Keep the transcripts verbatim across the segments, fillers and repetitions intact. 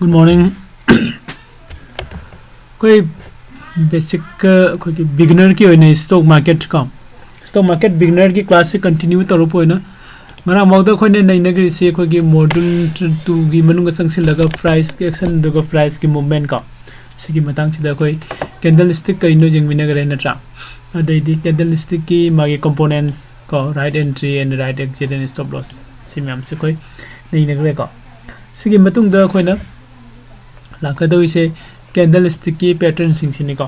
Good morning. ꯑꯩꯈꯣꯏ basic ꯑꯩꯈꯣꯏꯒꯤ ꯕꯤꯒꯤꯅꯔꯒꯤ ꯑꯣꯏꯅ ꯁ꯭ꯇꯣꯛ ꯃꯥꯔꯀꯦꯠ ꯀꯣ, ꯁ꯭ꯇꯣꯛ ꯃꯥꯔꯀꯦꯠ ꯕꯤꯒꯤꯅꯔꯒꯤ ꯀ꯭ꯂꯥꯁꯁꯦ ꯀꯟꯇꯤꯅ꯭ꯌꯨ ꯇꯧꯔꯛꯄ ꯑꯣꯏꯅ ꯉꯔꯥꯡꯐꯥꯎꯗ ꯑꯩꯈꯣꯏꯅ ꯅꯩꯅꯈ꯭ꯔꯤꯁꯤ ꯑꯩꯈꯣꯏꯒꯤ ꯃꯣꯗ꯭ꯌꯨꯜ ꯇꯨꯒꯤ ꯃꯅꯨꯡꯗ ꯆꯪꯁꯤꯜꯂꯒ ꯄ꯭ꯔꯥꯏꯁꯀꯤ ꯑꯦꯛꯁꯟ ꯑꯗꯨꯒ ꯄ꯭ꯔꯥꯏꯁꯀꯤ ꯃꯨꯞꯃꯦꯟ ꯀꯣ, ꯁꯤꯒꯤ ꯃꯇꯥꯡꯁꯤꯗ ꯑꯩꯈꯣꯏ ꯀꯦꯟꯗꯜ ꯁ꯭ꯇꯤꯛ ꯀꯔꯤꯅꯣ ꯌꯦꯡꯃꯤꯟꯅꯈ꯭ꯔꯦ ꯅꯠꯇ꯭ꯔꯥ? ꯑꯗꯩꯗꯤ ꯀꯦꯟꯗꯜ ꯁ꯭ꯇꯤꯛꯀꯤ ꯃꯥꯒꯤ ꯀꯣꯝꯄꯣꯅꯦꯟꯁ ꯀꯣ, right entry and right exit and stop loss, ꯁꯤ ꯃꯌꯥꯝꯁꯦ ꯑꯩꯈꯣꯏ ꯅꯩꯅꯈ꯭ꯔꯦꯀꯣ꯫ ꯁꯤꯒꯤ ꯃꯇꯨꯡꯗ ꯑꯩꯈꯣꯏꯅ ꯂꯥꯛꯀꯗꯧꯔꯤꯁꯦ ꯀꯦꯟꯗꯜ ꯁ꯭ꯇꯤꯛꯀꯤ ꯄꯦꯇꯔꯟꯁꯤꯡꯁꯤꯅꯤꯀꯣ꯫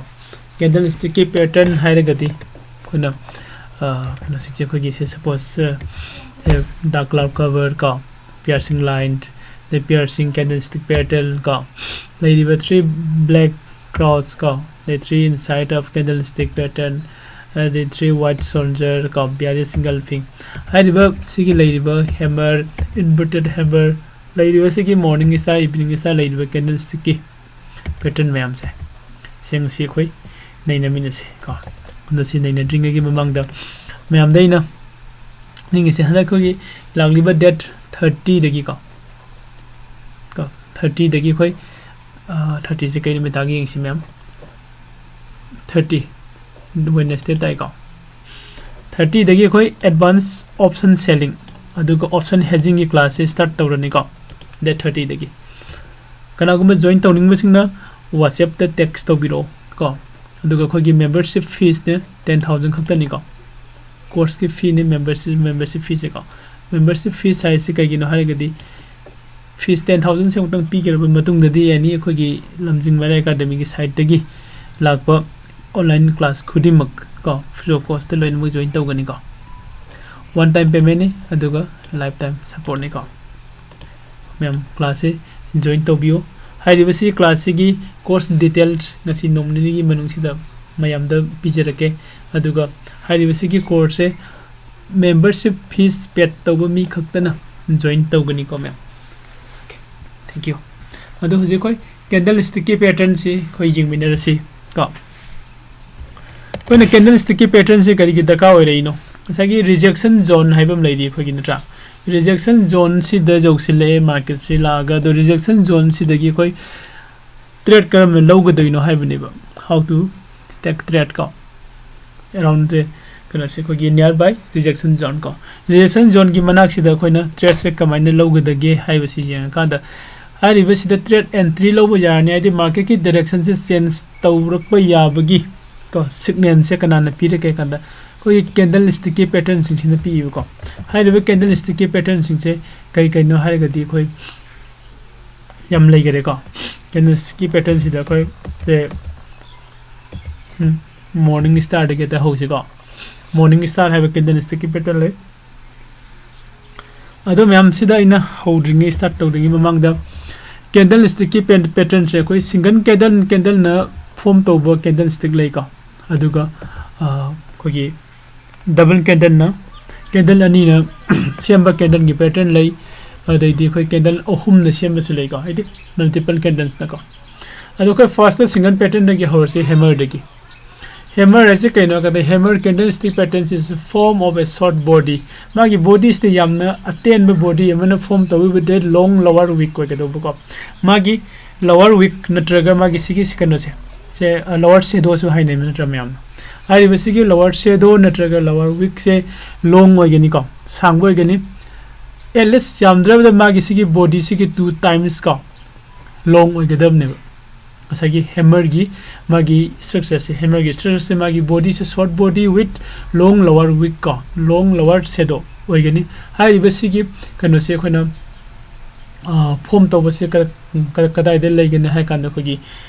ꯀꯦꯟꯗꯜ ꯁ꯭ꯇꯤꯛꯀꯤ ꯄꯦꯇꯔꯟ ꯍꯥꯏꯔꯒꯗꯤ ꯑꯩꯈꯣꯏꯅ ꯀꯩꯅꯣꯁꯤꯡꯁꯦ ꯑꯩꯈꯣꯏꯒꯤ ꯁꯦ ꯁꯄꯣꯁ ꯗꯥꯔꯛ ꯀ꯭ꯂꯥꯎꯗ ꯀꯚꯔ ꯀꯣ, ꯄꯤꯌꯔꯁꯤꯡ ꯂꯥꯏꯟ, ꯑꯗꯩ ꯄꯤꯌꯔꯁꯤꯡ ꯀꯦꯟꯗꯜ ꯁ꯭ꯇꯤꯛ ꯄꯦꯇꯔꯟ ꯀꯣ, ꯂꯩꯔꯤꯕ ꯊ꯭ꯔꯤ ꯕ꯭ꯂꯦꯛ ꯀ꯭ꯔꯥꯎꯁ ꯀꯣ, ꯑꯗꯩ three insight of candle stick pattern, ꯑꯗꯩ ꯊ꯭ꯔꯤ ꯋꯥꯏꯠ ꯁꯣꯜꯖꯔ ꯀꯣ, ꯕꯤꯌꯥꯔꯤꯁ ꯁꯤꯡꯒꯜ ꯐꯤꯡ ꯍꯥꯏꯔꯤꯕ ꯁꯤꯒꯤ ꯂꯩꯔꯤꯕ ꯍꯦꯃꯔ, ꯏꯟꯚꯔꯇꯦꯠ ꯍꯦꯃꯔ, ꯂꯩꯔꯤꯕ ꯁꯤꯒꯤ ꯃꯣꯔꯅꯤꯡ ꯁ꯭ꯇꯥꯔ, ꯏꯚꯤꯅꯤꯡ ꯁ꯭ꯇꯥꯔ ꯂꯩꯔꯤꯕ ꯀꯦꯟꯗꯜ ꯁ꯭ꯇꯤꯛꯀꯤ ꯄꯦꯇꯔꯟ ꯃꯌꯥꯝꯁꯦ, ꯁꯤ ꯉꯁꯤ ꯑꯩꯈꯣꯏ ꯅꯩꯅꯃꯤꯟꯅꯁꯤ ꯀꯣ꯫ ꯑꯗꯣ ꯁꯤ ꯅꯩꯅꯗ꯭ꯔꯤꯉꯩꯒꯤ ꯃꯃꯥꯡꯗ ꯃꯌꯥꯝꯗ ꯑꯩꯅ ꯅꯤꯡꯉꯤꯁꯦ, ꯍꯟꯗꯛ ꯑꯩꯈꯣꯏꯒꯤ ꯂꯥꯛꯂꯤꯕ ꯗꯦꯠ ꯊꯥꯔꯇꯤꯗꯒꯤ ꯀꯣ, ꯀꯣ, ꯊꯥꯔꯇꯤꯗꯒꯤ ꯑꯩꯈꯣꯏ ꯊꯥꯔꯇꯤꯁꯦ ꯀꯩ ꯅꯨꯃꯤꯠ ꯇꯥꯒꯦ ꯌꯦꯡꯁꯤ ꯃꯌꯥꯝ꯫ ꯊꯥꯔꯇꯤ, ꯋꯦꯅꯁꯗꯦ ꯇꯥꯏꯀꯣ꯫ ꯊꯥꯔꯇꯤꯗꯒꯤ ꯑꯩꯈꯣꯏ ꯑꯦꯗꯚꯥꯟꯁ ꯑꯣꯞꯁꯟ ꯁꯦꯂꯤꯡ ꯑꯗꯨꯒ ꯑꯣꯞꯁꯟ ꯍꯦꯖꯤꯡꯒꯤ ꯀ꯭ꯂꯥꯁꯁꯦ ꯁ꯭ꯇꯥꯔꯠ ꯇꯧꯔꯅꯤꯀꯣ, ꯗꯦꯠ ꯊꯥꯔꯇꯤꯗꯒꯤ꯫ ꯀꯅꯥꯒꯨꯝꯕ ꯖꯣꯏꯟ ꯇꯧꯅꯤꯡꯕꯁꯤꯡꯅ ꯋꯥꯆꯦꯞꯇ ꯇꯦꯛꯁ ꯇꯧꯕꯤꯔꯛꯑꯣ ꯀꯣ꯫ ꯑꯗꯨꯒ ꯑꯩꯈꯣꯏꯒꯤ ꯃꯦꯝꯕꯔꯁꯤꯞ ꯐꯤꯁꯅꯦ ꯇꯦꯟ ꯊꯥꯎꯖꯟ ꯈꯛꯇꯅꯤꯀꯣ꯫ ꯀꯣꯔꯁꯀꯤ ꯐꯤꯅꯦ, ꯃꯦꯝꯕꯔꯁꯤꯞ, ꯃꯦꯝꯕꯔꯁꯤꯞ ꯐꯤꯁꯦꯀꯣ꯫ ꯃꯦꯝꯕꯔꯁꯤꯞ ꯐꯤꯁ ꯍꯥꯏꯁꯤ ꯀꯩꯒꯤꯅꯣ ꯍꯥꯏꯔꯒꯗꯤ, ꯐꯤꯁ ꯇꯦꯟ ꯊꯥꯎꯖꯟꯁꯦ ꯑꯃꯨꯛꯇꯪ ꯄꯤꯈ꯭ꯔꯕ ꯃꯇꯨꯡꯗꯗꯤ ꯑꯦꯅꯤ ꯑꯩꯈꯣꯏꯒꯤ ꯂꯝꯖꯤꯡ ꯃꯔꯥꯏ ꯑꯦꯀꯥꯗꯃꯤꯒꯤ ꯁꯥꯏꯠꯇꯒꯤ ꯂꯥꯛꯄ ꯑꯣꯟꯂꯥꯏꯟ ꯀ꯭ꯂꯥꯁ ꯈꯨꯗꯤꯡꯃꯛ ꯀꯣ, ꯐ꯭ꯔꯤ ꯑꯣꯐ ꯀꯣꯁꯇ ꯂꯣꯏꯅꯃꯛ ꯖꯣꯏꯟ ꯇꯧꯒꯅꯤꯀꯣ꯫ ꯋꯥꯟ ꯇꯥꯏꯝ ꯄꯦꯃꯦꯟꯅꯤ, ꯑꯗꯨꯒ ꯂꯥꯏꯐ ꯇꯥꯏꯝ ꯁꯞꯄꯣꯔꯠꯅꯤꯀꯣ꯫ ꯃꯌꯥꯝ ꯀ꯭ꯂꯥꯁꯁꯦ ꯖꯣꯏꯟ ꯇꯧꯕꯤꯌꯨ꯫ ꯍꯥꯏꯔꯤꯕꯁꯤ ꯀ꯭ꯂꯥꯁꯁꯤꯒꯤ ꯀꯣꯔꯁ ꯗꯤꯇꯦꯜꯁ ꯉꯁꯤ ꯅꯣꯡ ꯅꯤꯅꯤꯒꯤ ꯃꯅꯨꯡꯁꯤꯗ ꯃꯌꯥꯝꯗ ꯄꯤꯖꯔꯛꯀꯦ꯫ ꯑꯗꯨꯒ ꯍꯥꯏꯔꯤꯕꯁꯤꯒꯤ ꯀꯣꯔꯁꯁꯦ ꯃꯦꯝꯕꯔꯁꯤꯞ ꯐꯤꯁ ꯄꯦꯗ ꯇꯧꯕ ꯃꯤ ꯈꯛꯇꯅ ꯖꯣꯏꯟ ꯇꯧꯒꯅꯤꯀꯣ ꯃꯦꯝ꯫ Okay, thank you. ꯑꯗꯣ ꯍꯧꯖꯤꯛ ꯑꯩꯈꯣꯏ ꯀꯦꯟꯗꯜ ꯁ꯭ꯇꯤꯛꯀꯤ ꯄꯦꯇꯔꯟꯁꯤ ꯑꯩꯈꯣꯏ ꯌꯦꯡꯃꯤꯟꯅꯔꯁꯤ ꯀꯣ꯫ ꯑꯩꯈꯣꯏꯅ ꯀꯦꯟꯗꯜ ꯁ꯭ꯇꯤꯛꯀꯤ ꯄꯦꯇꯔꯟꯁꯤ ꯀꯔꯤꯒꯤ ꯗꯔꯀꯥꯔ ꯑꯣꯏꯔꯛꯏꯅꯣ? ꯉꯁꯥꯏꯒꯤ ꯔꯤꯖꯦꯛꯁꯟ ꯖꯣꯟ ꯍꯥꯏꯕ ꯑꯃ ꯂꯩꯔꯤ ꯑꯩꯈꯣꯏꯒꯤ, ꯅꯠꯇ꯭ꯔꯥ? Rejection zone ꯁꯤꯗ ꯌꯧꯁꯤꯜꯂꯛꯑꯦ, market ꯁꯤ ꯂꯥꯛꯑꯒ꯫ ꯑꯗꯣ rejection zone ꯁꯤꯗꯒꯤ ꯑꯩꯈꯣꯏ trade ꯀꯔꯝꯅ ꯂꯧꯒꯗꯣꯏꯅꯣ ꯍꯥꯏꯕꯅꯦꯕ, how to take trade ꯀꯣ꯫ Around the ꯀꯩꯅꯣꯁꯦ ꯑꯩꯈꯣꯏꯒꯤ nearby rejection zone ꯀꯣ꯫ Rejection zone ꯒꯤ ꯃꯅꯥꯛꯁꯤꯗ ꯑꯩꯈꯣꯏꯅ trade ꯁꯦ ꯀꯃꯥꯏꯅ ꯂꯧꯒꯗꯒꯦ ꯍꯥꯏꯕꯁꯤ ꯌꯦꯡꯉꯀꯥꯟꯗ, ꯍꯥꯏꯔꯤꯕꯁꯤꯗ trade entry ꯂꯧꯕ ꯌꯥꯔꯅꯤ, ꯍꯥꯏꯗꯤ market ꯀꯤ direction ꯁꯦ change ꯇꯧꯔꯛꯄ ꯌꯥꯕꯒꯤ ꯀꯣ signal ꯁꯦ ꯀꯅꯥꯅ ꯄꯤꯔꯛꯀꯦ ꯍꯥꯏ ꯀꯥꯟꯗ, ꯑꯩꯈꯣꯏꯒꯤ candlestick ꯀꯤ pattern ꯁꯤꯡꯁꯤꯅ ꯄꯤꯌꯦꯕꯀꯣ꯫ ꯍꯥꯏꯔꯤꯕ candlestick ꯀꯤ pattern ꯁꯤꯡꯁꯦ ꯀꯩ ꯀꯩꯅꯣ ꯍꯥꯏꯔꯒꯗꯤ, ꯑꯩꯈꯣꯏ ꯌꯥꯝ ꯂꯩꯈꯔꯦꯀꯣ꯫ Candlestick ꯀꯤ pattern ꯁꯤꯗ ꯑꯩꯈꯣꯏ, ꯁꯦ, ꯎꯝ, morning star ꯗꯒꯤ ꯍꯦꯛꯇ ꯍꯧꯁꯤꯀꯣ꯫ Morning star ꯍꯥꯏꯕ candlestick ꯀꯤ pattern ꯂꯩ꯫ ꯑꯗꯣ ꯃꯌꯥꯝꯁꯤꯗ ꯑꯩꯅ ꯍꯧꯗ꯭ꯔꯤꯉꯩ, start ꯇꯧꯗ꯭ꯔꯤꯉꯩ ꯃꯃꯥꯡꯗ, candlestick ꯀꯤ pen-, pattern ꯁꯦ ꯑꯩꯈꯣꯏ single candle, candle ꯅ form ꯇꯧꯕ candlestick ꯂꯩꯀꯣ, ꯑꯗꯨꯒ, ꯑ, ꯑꯩꯈꯣꯏꯒꯤ double candle ꯅ, candle ꯑꯅꯤꯅ ꯁꯦꯝꯕ candle ꯒꯤ pattern ꯂꯩ, ꯑꯗꯩꯗꯤ ꯑꯩꯈꯣꯏ candle ꯑꯍꯨꯝꯅ ꯁꯦꯝꯕꯁꯨ ꯂꯩꯀꯣ, ꯍꯥꯏꯗꯤ multiple candles ꯅꯀꯣ꯫ ꯑꯗꯣ ꯑꯩꯈꯣꯏ first single pattern ꯗꯒꯤ ꯍꯧꯔꯁꯤ, hammer ꯗꯒꯤ꯫ Hammer ꯍꯥꯏꯁꯦ ꯀꯩꯅꯣ ꯍꯥꯏ ꯀꯥꯟꯗ, hammer candlestick pattern is form of a short body꯫ ꯃꯥꯒꯤ body ꯁꯤꯗ ꯌꯥꯝꯅ ꯑꯇꯦꯟꯕ body ꯑꯃꯅ form ꯇꯧꯕꯤꯕꯗ long lower wick ꯑꯣꯏꯒꯗꯧꯕꯀꯣ꯫ ꯃꯥꯒꯤ lower wick ꯅꯠꯇ꯭ꯔꯒ ꯃꯥꯒꯤ ꯁꯤꯒꯤ ꯁꯤ ꯀꯩꯅꯣꯁꯦ, ꯁꯦ, ꯑ, lower shadow ꯁꯨ ꯍꯥꯏꯅꯩ ꯅꯠꯇ꯭ꯔꯥ ꯃꯌꯥꯝꯅ? ꯍꯥꯏꯔꯤꯕꯁꯤꯒꯤ lower shadow ꯅꯠꯇ꯭ꯔꯒ lower wick ꯁꯦ long ꯑꯣꯏꯒꯅꯤꯀꯣ, ꯁꯥꯡꯕ ꯑꯣꯏꯒꯅꯤ꯫ At least ꯌꯥꯝꯗ꯭ꯔꯕꯗ ꯃꯥꯒꯤ ꯁꯤꯒꯤ body ꯁꯤꯒꯤ two times ꯀꯣ long ꯑꯣꯏꯒꯗꯕꯅꯦꯕ꯫ ꯉꯁꯥꯏꯒꯤ hammer ꯒꯤ ꯃꯥꯒꯤ structure ꯁꯦ, hammer ꯒꯤ structure ꯁꯦ, ꯃꯥꯒꯤ body say short body with long lower wick ꯀꯣ, long lower shadow ꯑꯣꯏꯒꯅꯤ꯫ ꯍꯥꯏꯔꯤꯕꯁꯤꯒꯤ ꯀꯩꯅꯣꯁꯦ ꯑꯩꯈꯣꯏꯅ, ꯑ, form ꯇꯧꯕꯁꯦ ꯀ-, ꯀ-, ꯀꯗꯥꯏꯗ ꯂꯩꯒꯅꯤ ꯍꯥꯏ ꯀꯥꯟꯗ, ꯑꯩꯈꯣꯏꯒꯤ,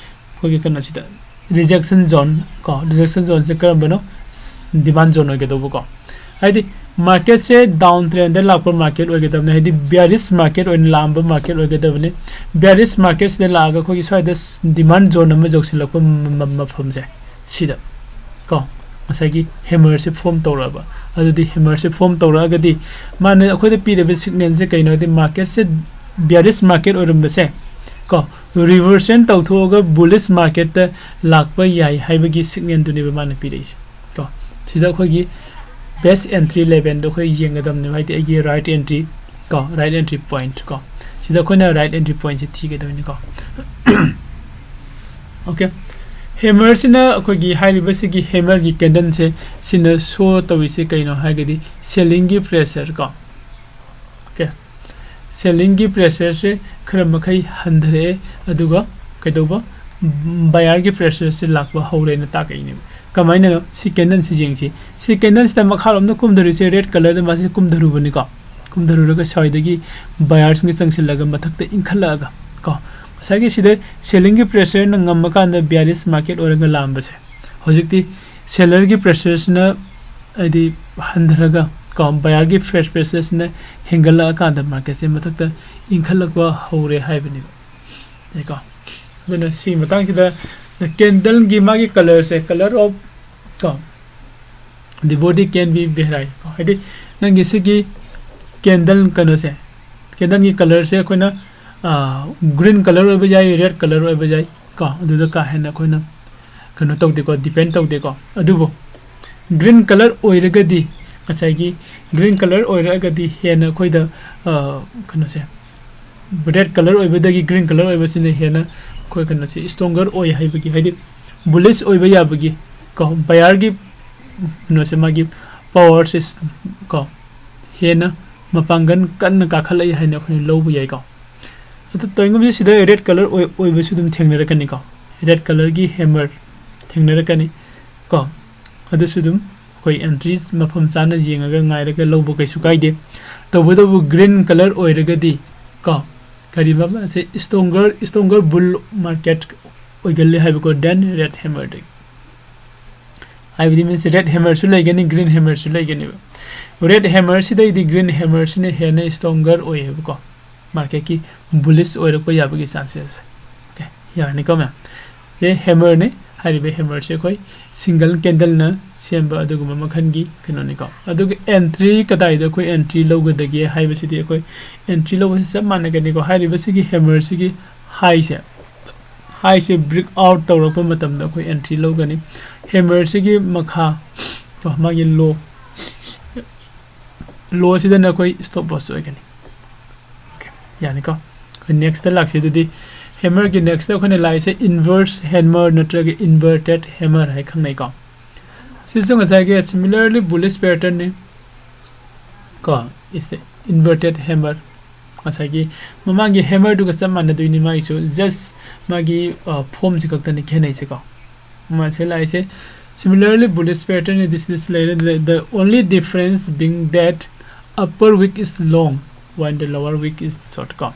ꯑꯩꯈꯣꯏꯒꯤ ꯀꯩꯅꯣꯁꯤꯗ, rejection zone ꯀꯣ, rejection zone ꯁꯦ ꯀꯔꯝꯕꯅꯣ? Demand zone ꯑꯣꯏꯒꯗꯧꯕꯀꯣ꯫ ꯍꯥꯏꯗꯤ market ꯁꯦ down trend ꯗ ꯂꯥꯛꯄ market ꯑꯣꯏꯒꯗꯕꯅꯤ, ꯍꯥꯏꯗꯤ bearish market ꯑꯣꯏꯅ ꯂꯥꯛꯑꯝꯕ market ꯑꯣꯏꯒꯗꯕꯅꯤ꯫ Bearish market ꯁꯤꯗ ꯂꯥꯛꯑꯒ ꯑꯩꯈꯣꯏꯒꯤ ꯁ꯭ꯋꯥꯏꯗ ꯗꯤꯃꯥꯟ ꯖꯣꯟ ꯑꯃ ꯌꯧꯁꯤꯜꯂꯛꯄ ꯃ-, ꯃ-, ꯃꯐꯝꯁꯦ ꯁꯤꯗ ꯀꯣ, ꯉꯁꯥꯏꯒꯤ hammer ꯁꯦ form ꯇꯧꯔꯛꯑꯕ꯫ ꯑꯗꯨꯗꯤ hammer ꯁꯦ form ꯇꯧꯔꯛꯑꯒꯗꯤ ꯃꯥꯅ ꯑꯩꯈꯣꯏꯗ ꯄꯤꯔꯤꯕ signal ꯁꯦ ꯀꯩꯅꯣ ꯍꯥꯏꯗꯤ, market ꯁꯦ bearish market ꯑꯣꯏꯔꯝꯕꯁꯦ ꯀꯣ, reversion ꯇꯧꯊꯣꯛꯑꯒ bullish market ꯇ ꯂꯥꯛꯄ ꯌꯥꯏ ꯍꯥꯏꯕꯒꯤ signal ꯗꯨꯅꯦꯕ ꯃꯥꯅ ꯄꯤꯔꯛꯏꯁꯦ ꯀꯣ꯫ ꯁꯤꯗ ꯑꯩꯈꯣꯏꯒꯤ best entry level ꯗꯣ ꯑꯩꯈꯣꯏ ꯌꯦꯡꯒꯗꯕꯅꯦꯕ, ꯍꯥꯏꯗꯤ ꯑꯩꯒꯤ right entry ꯀꯣ, right entry point ꯀꯣ, ꯁꯤꯗ ꯑꯩꯈꯣꯏꯅ right entry point ꯁꯦ ꯊꯤꯒꯗꯕꯅꯤꯀꯣ꯫ Okay, hammer ꯁꯤꯅ, ꯑꯩꯈꯣꯏꯒꯤ ꯍꯥꯏꯔꯤꯕꯁꯤꯒꯤ hammer ꯒꯤ candle ꯁꯦ, ꯁꯤꯅ show ꯇꯧꯔꯤꯁꯦ ꯀꯩꯅꯣ ꯍꯥꯏꯔꯒꯗꯤ selling ꯒꯤ pressure ꯀꯣ꯫ Okay, selling ꯒꯤ pressure ꯁꯦ ꯈꯔ ꯃꯈꯩ ꯍꯟꯊꯔꯛꯑꯦ, ꯑꯗꯨꯒ ꯀꯩꯗꯧꯕ, buyer ꯒꯤ pressure ꯁꯦ ꯂꯥꯛꯄ ꯍꯧꯔꯦꯅ ꯇꯥꯛꯂꯛꯏꯅꯦꯕ꯫ ꯀꯃꯥꯏꯅꯅꯣ? ꯁꯤ candle ꯁꯤ ꯌꯦꯡꯁꯤ꯫ ꯁꯤ candle ꯁꯤꯗ ꯃꯈꯥꯔꯣꯝꯗ ꯀꯨꯝꯊꯔꯤꯁꯦ, red colour ꯗ ꯃꯥꯁꯦ ꯀꯨꯝꯊꯔꯨꯕꯅꯤꯀꯣ꯫ ꯀꯨꯝꯊꯔꯨꯔꯒ ꯁ꯭ꯋꯥꯏꯗꯒꯤ buyers ꯁꯤꯡꯒ ꯆꯪꯁꯤꯜꯂꯒ ꯃꯊꯛꯇ ꯏꯟꯈꯠꯂꯛꯑꯒ ꯀꯣ, ꯉꯁꯥꯏꯒꯤ ꯁꯤꯗ selling ꯒꯤ pressure ꯅ ꯉꯝꯃꯀꯥꯟꯗ bearish market ꯑꯣꯏꯔꯒ ꯂꯥꯛꯑꯝꯕꯁꯦ, ꯍꯧꯖꯤꯛꯇꯤ seller ꯒꯤ pressure ꯁꯤꯅ, ꯍꯥꯏꯗꯤ, ꯍꯟꯊꯔꯒ ꯀꯣ, buyer ꯒꯤ fresh pressure ꯁꯤꯅ ꯍꯦꯟꯒꯠꯂꯛꯑꯀꯥꯟꯗ market ꯁꯦ ꯃꯊꯛꯇ ꯏꯟꯈꯠꯂꯛꯄ ꯍꯧꯔꯦ ꯍꯥꯏꯕꯅꯦꯕ꯫ ꯀꯣ, ꯑꯗꯨꯅ ꯁꯤꯒꯤ ꯃꯇꯥꯡꯁꯤꯗ candle ꯒꯤ ꯃꯥꯒꯤ colour ꯁꯦ, colour of ꯀꯣ, the body can be vary ꯀꯣ, ꯍꯥꯏꯗꯤ ꯅꯪꯒꯤ ꯁꯤꯒꯤ candle ꯀꯩꯅꯣꯁꯦ, candle ꯒꯤ colour ꯁꯦ ꯑꯩꯈꯣꯏꯅ green colour ꯑꯣꯏꯕ ꯌꯥꯏ, red colour ꯑꯣꯏꯕ ꯌꯥꯏ ꯀꯣ, ꯑꯗꯨꯗ ꯀꯥ ꯍꯦꯟꯅ ꯑꯩꯈꯣꯏꯅ ꯀꯩꯅꯣ ꯇꯧꯗꯦꯀꯣ, depend ꯇꯧꯗꯦꯀꯣ꯫ ꯑꯗꯨꯕꯨ green colour ꯑꯣꯏꯔꯒꯗꯤ, ꯉꯁꯥꯏꯒꯤ green colour ꯑꯣꯏꯔꯒꯗꯤ ꯍꯦꯟꯅ ꯑꯩꯈꯣꯏꯗ, ꯑ, ꯀꯩꯅꯣꯁꯦ, red colour ꯑꯣꯏꯕꯗꯒꯤ green colour ꯑꯣꯏꯕꯁꯤꯅ ꯍꯦꯟꯅ ꯑꯩꯈꯣꯏ ꯀꯩꯅꯣꯁꯦ stronger ꯑꯣꯏ ꯍꯥꯏꯕꯒꯤ, ꯍꯥꯏꯗꯤ bullish ꯑꯣꯏꯕ ꯌꯥꯕꯒꯤ ꯀꯣ, buyer ꯒꯤ ꯀꯩꯅꯣꯁꯦ, ꯃꯥꯒꯤ power ꯁꯦ ꯀꯣ, ꯍꯦꯟꯅ ꯃꯄꯥꯡꯒꯜ ꯀꯟꯅ ꯀꯥꯈꯠꯂꯛꯏ ꯍꯥꯏꯅ ꯑꯩꯈꯣꯏꯅ ꯂꯧꯕ ꯌꯥꯏꯀꯣ꯫ ꯑꯗꯨ ꯇꯧꯔꯤꯉꯩꯁꯤꯗ red colour ꯑꯣꯏ-, ꯑꯣꯏꯕꯁꯨ ꯑꯗꯨꯝ ꯊꯦꯡꯅꯔꯛꯀꯅꯤꯀꯣ꯫ Red colour ꯒꯤ hammer ꯊꯦꯡꯅꯔꯛꯀꯅꯤ ꯀꯣ꯫ ꯑꯗꯨꯁꯨ ꯑꯗꯨꯝ ꯑꯩꯈꯣꯏ entry ꯃꯐꯝ ꯆꯥꯅ ꯌꯦꯡꯉꯒ ꯉꯥꯏꯔꯒ ꯂꯧꯕ ꯀꯩꯁꯨ ꯀꯥꯏꯗꯦ꯫ ꯇꯧꯕꯇꯕꯨ green colour ꯑꯣꯏꯔꯒꯗꯤ ꯀꯣ, ꯀꯔꯤꯕ ꯃꯥꯁꯦ stronger, stronger bull market ꯑꯣꯏꯒꯜꯂꯤ ꯍꯥꯏꯕꯀꯣ, than red hammer ꯗꯒꯤ꯫ ꯍꯥꯏꯕꯗꯤ means red hammer ꯁꯨ ꯂꯩꯒꯅꯤ, green hammer ꯁꯨ ꯂꯩꯒꯅꯦꯕ꯫ Red hammer ꯁꯤꯗꯩꯗꯤ green hammer ꯁꯤꯅ ꯍꯦꯟꯅ stronger ꯑꯣꯏꯌꯦꯕꯀꯣ, market ꯀꯤ bullish ꯑꯣꯏꯔꯛꯄ ꯌꯥꯕꯒꯤ chances꯫ Okay, ꯌꯥꯔꯅꯤꯀꯣ ꯃꯌꯥꯝ? ꯁꯤ hammer ꯅꯤ꯫ ꯍꯥꯏꯔꯤꯕ hammer ꯁꯦ ꯑꯩꯈꯣꯏ single candle ꯅ ꯁꯦꯝꯕ ꯑꯗꯨꯒꯨꯝꯕ ꯃꯈꯜꯒꯤ ꯀꯩꯅꯣꯅꯤꯀꯣ꯫ ꯑꯗꯨꯒ entry ꯀꯗꯥꯏꯗ ꯑꯩꯈꯣꯏ entry ꯂꯧꯒꯗꯒꯦ ꯍꯥꯏꯕꯁꯤꯗꯤ ꯑꯩꯈꯣꯏ entry ꯂꯧꯕꯁꯤ ꯆꯞ ꯃꯥꯟꯅꯒꯅꯤꯀꯣ꯫ ꯍꯥꯏꯔꯤꯕꯁꯤꯒꯤ hammer ꯁꯤꯒꯤ high ꯁꯦ, high ꯁꯦ break out ꯇꯧꯔꯛꯄ ꯃꯇꯝꯗ ꯑꯩꯈꯣꯏ entry ꯂꯧꯒꯅꯤ꯫ Hammer ꯁꯤꯒꯤ ꯃꯈꯥ ꯀꯣ, ꯃꯥꯒꯤ low, ꯂꯣꯁꯤꯗꯅ ꯑꯩꯈꯣꯏ stop loss ꯑꯣꯏꯒꯅꯤ꯫ Okay, ꯌꯥꯅꯤꯀꯣ? ꯑꯩꯈꯣꯏ next ꯂꯥꯛꯁꯤ꯫ ꯑꯗꯨꯗꯤ hammer ꯒꯤ next ꯑꯩꯈꯣꯏꯅ ꯂꯥꯛꯏꯁꯦ inverse hammer ꯅꯠꯇ꯭ꯔꯒ inverted hammer ꯍꯥꯏ ꯈꯪꯅꯩꯀꯣ꯫ ꯁꯤꯁꯨ ꯉꯁꯥꯏꯒꯤ similarly bullish pattern ꯅꯤ ꯀꯣ, is the inverted hammer꯫ ꯉꯁꯥꯏꯒꯤ ꯃꯃꯥꯡꯒꯤ hammer ꯗꯨꯒ ꯆꯞ ꯃꯥꯟꯅꯗꯣꯏꯅꯤ, ꯃꯥꯒꯤꯁꯨ just ꯃꯥꯒꯤ form ꯁꯤ ꯈꯛꯇꯅꯤ ꯈꯦꯠꯅꯩꯁꯦꯀꯣ꯫ ꯃꯁꯤ ꯂꯥꯛꯏꯁꯦ similarly bullish pattern ꯅꯤ, this is ꯂꯩꯔꯦ꯫ The, the only difference being that upper wick is long while the lower wick is short ꯀꯣ꯫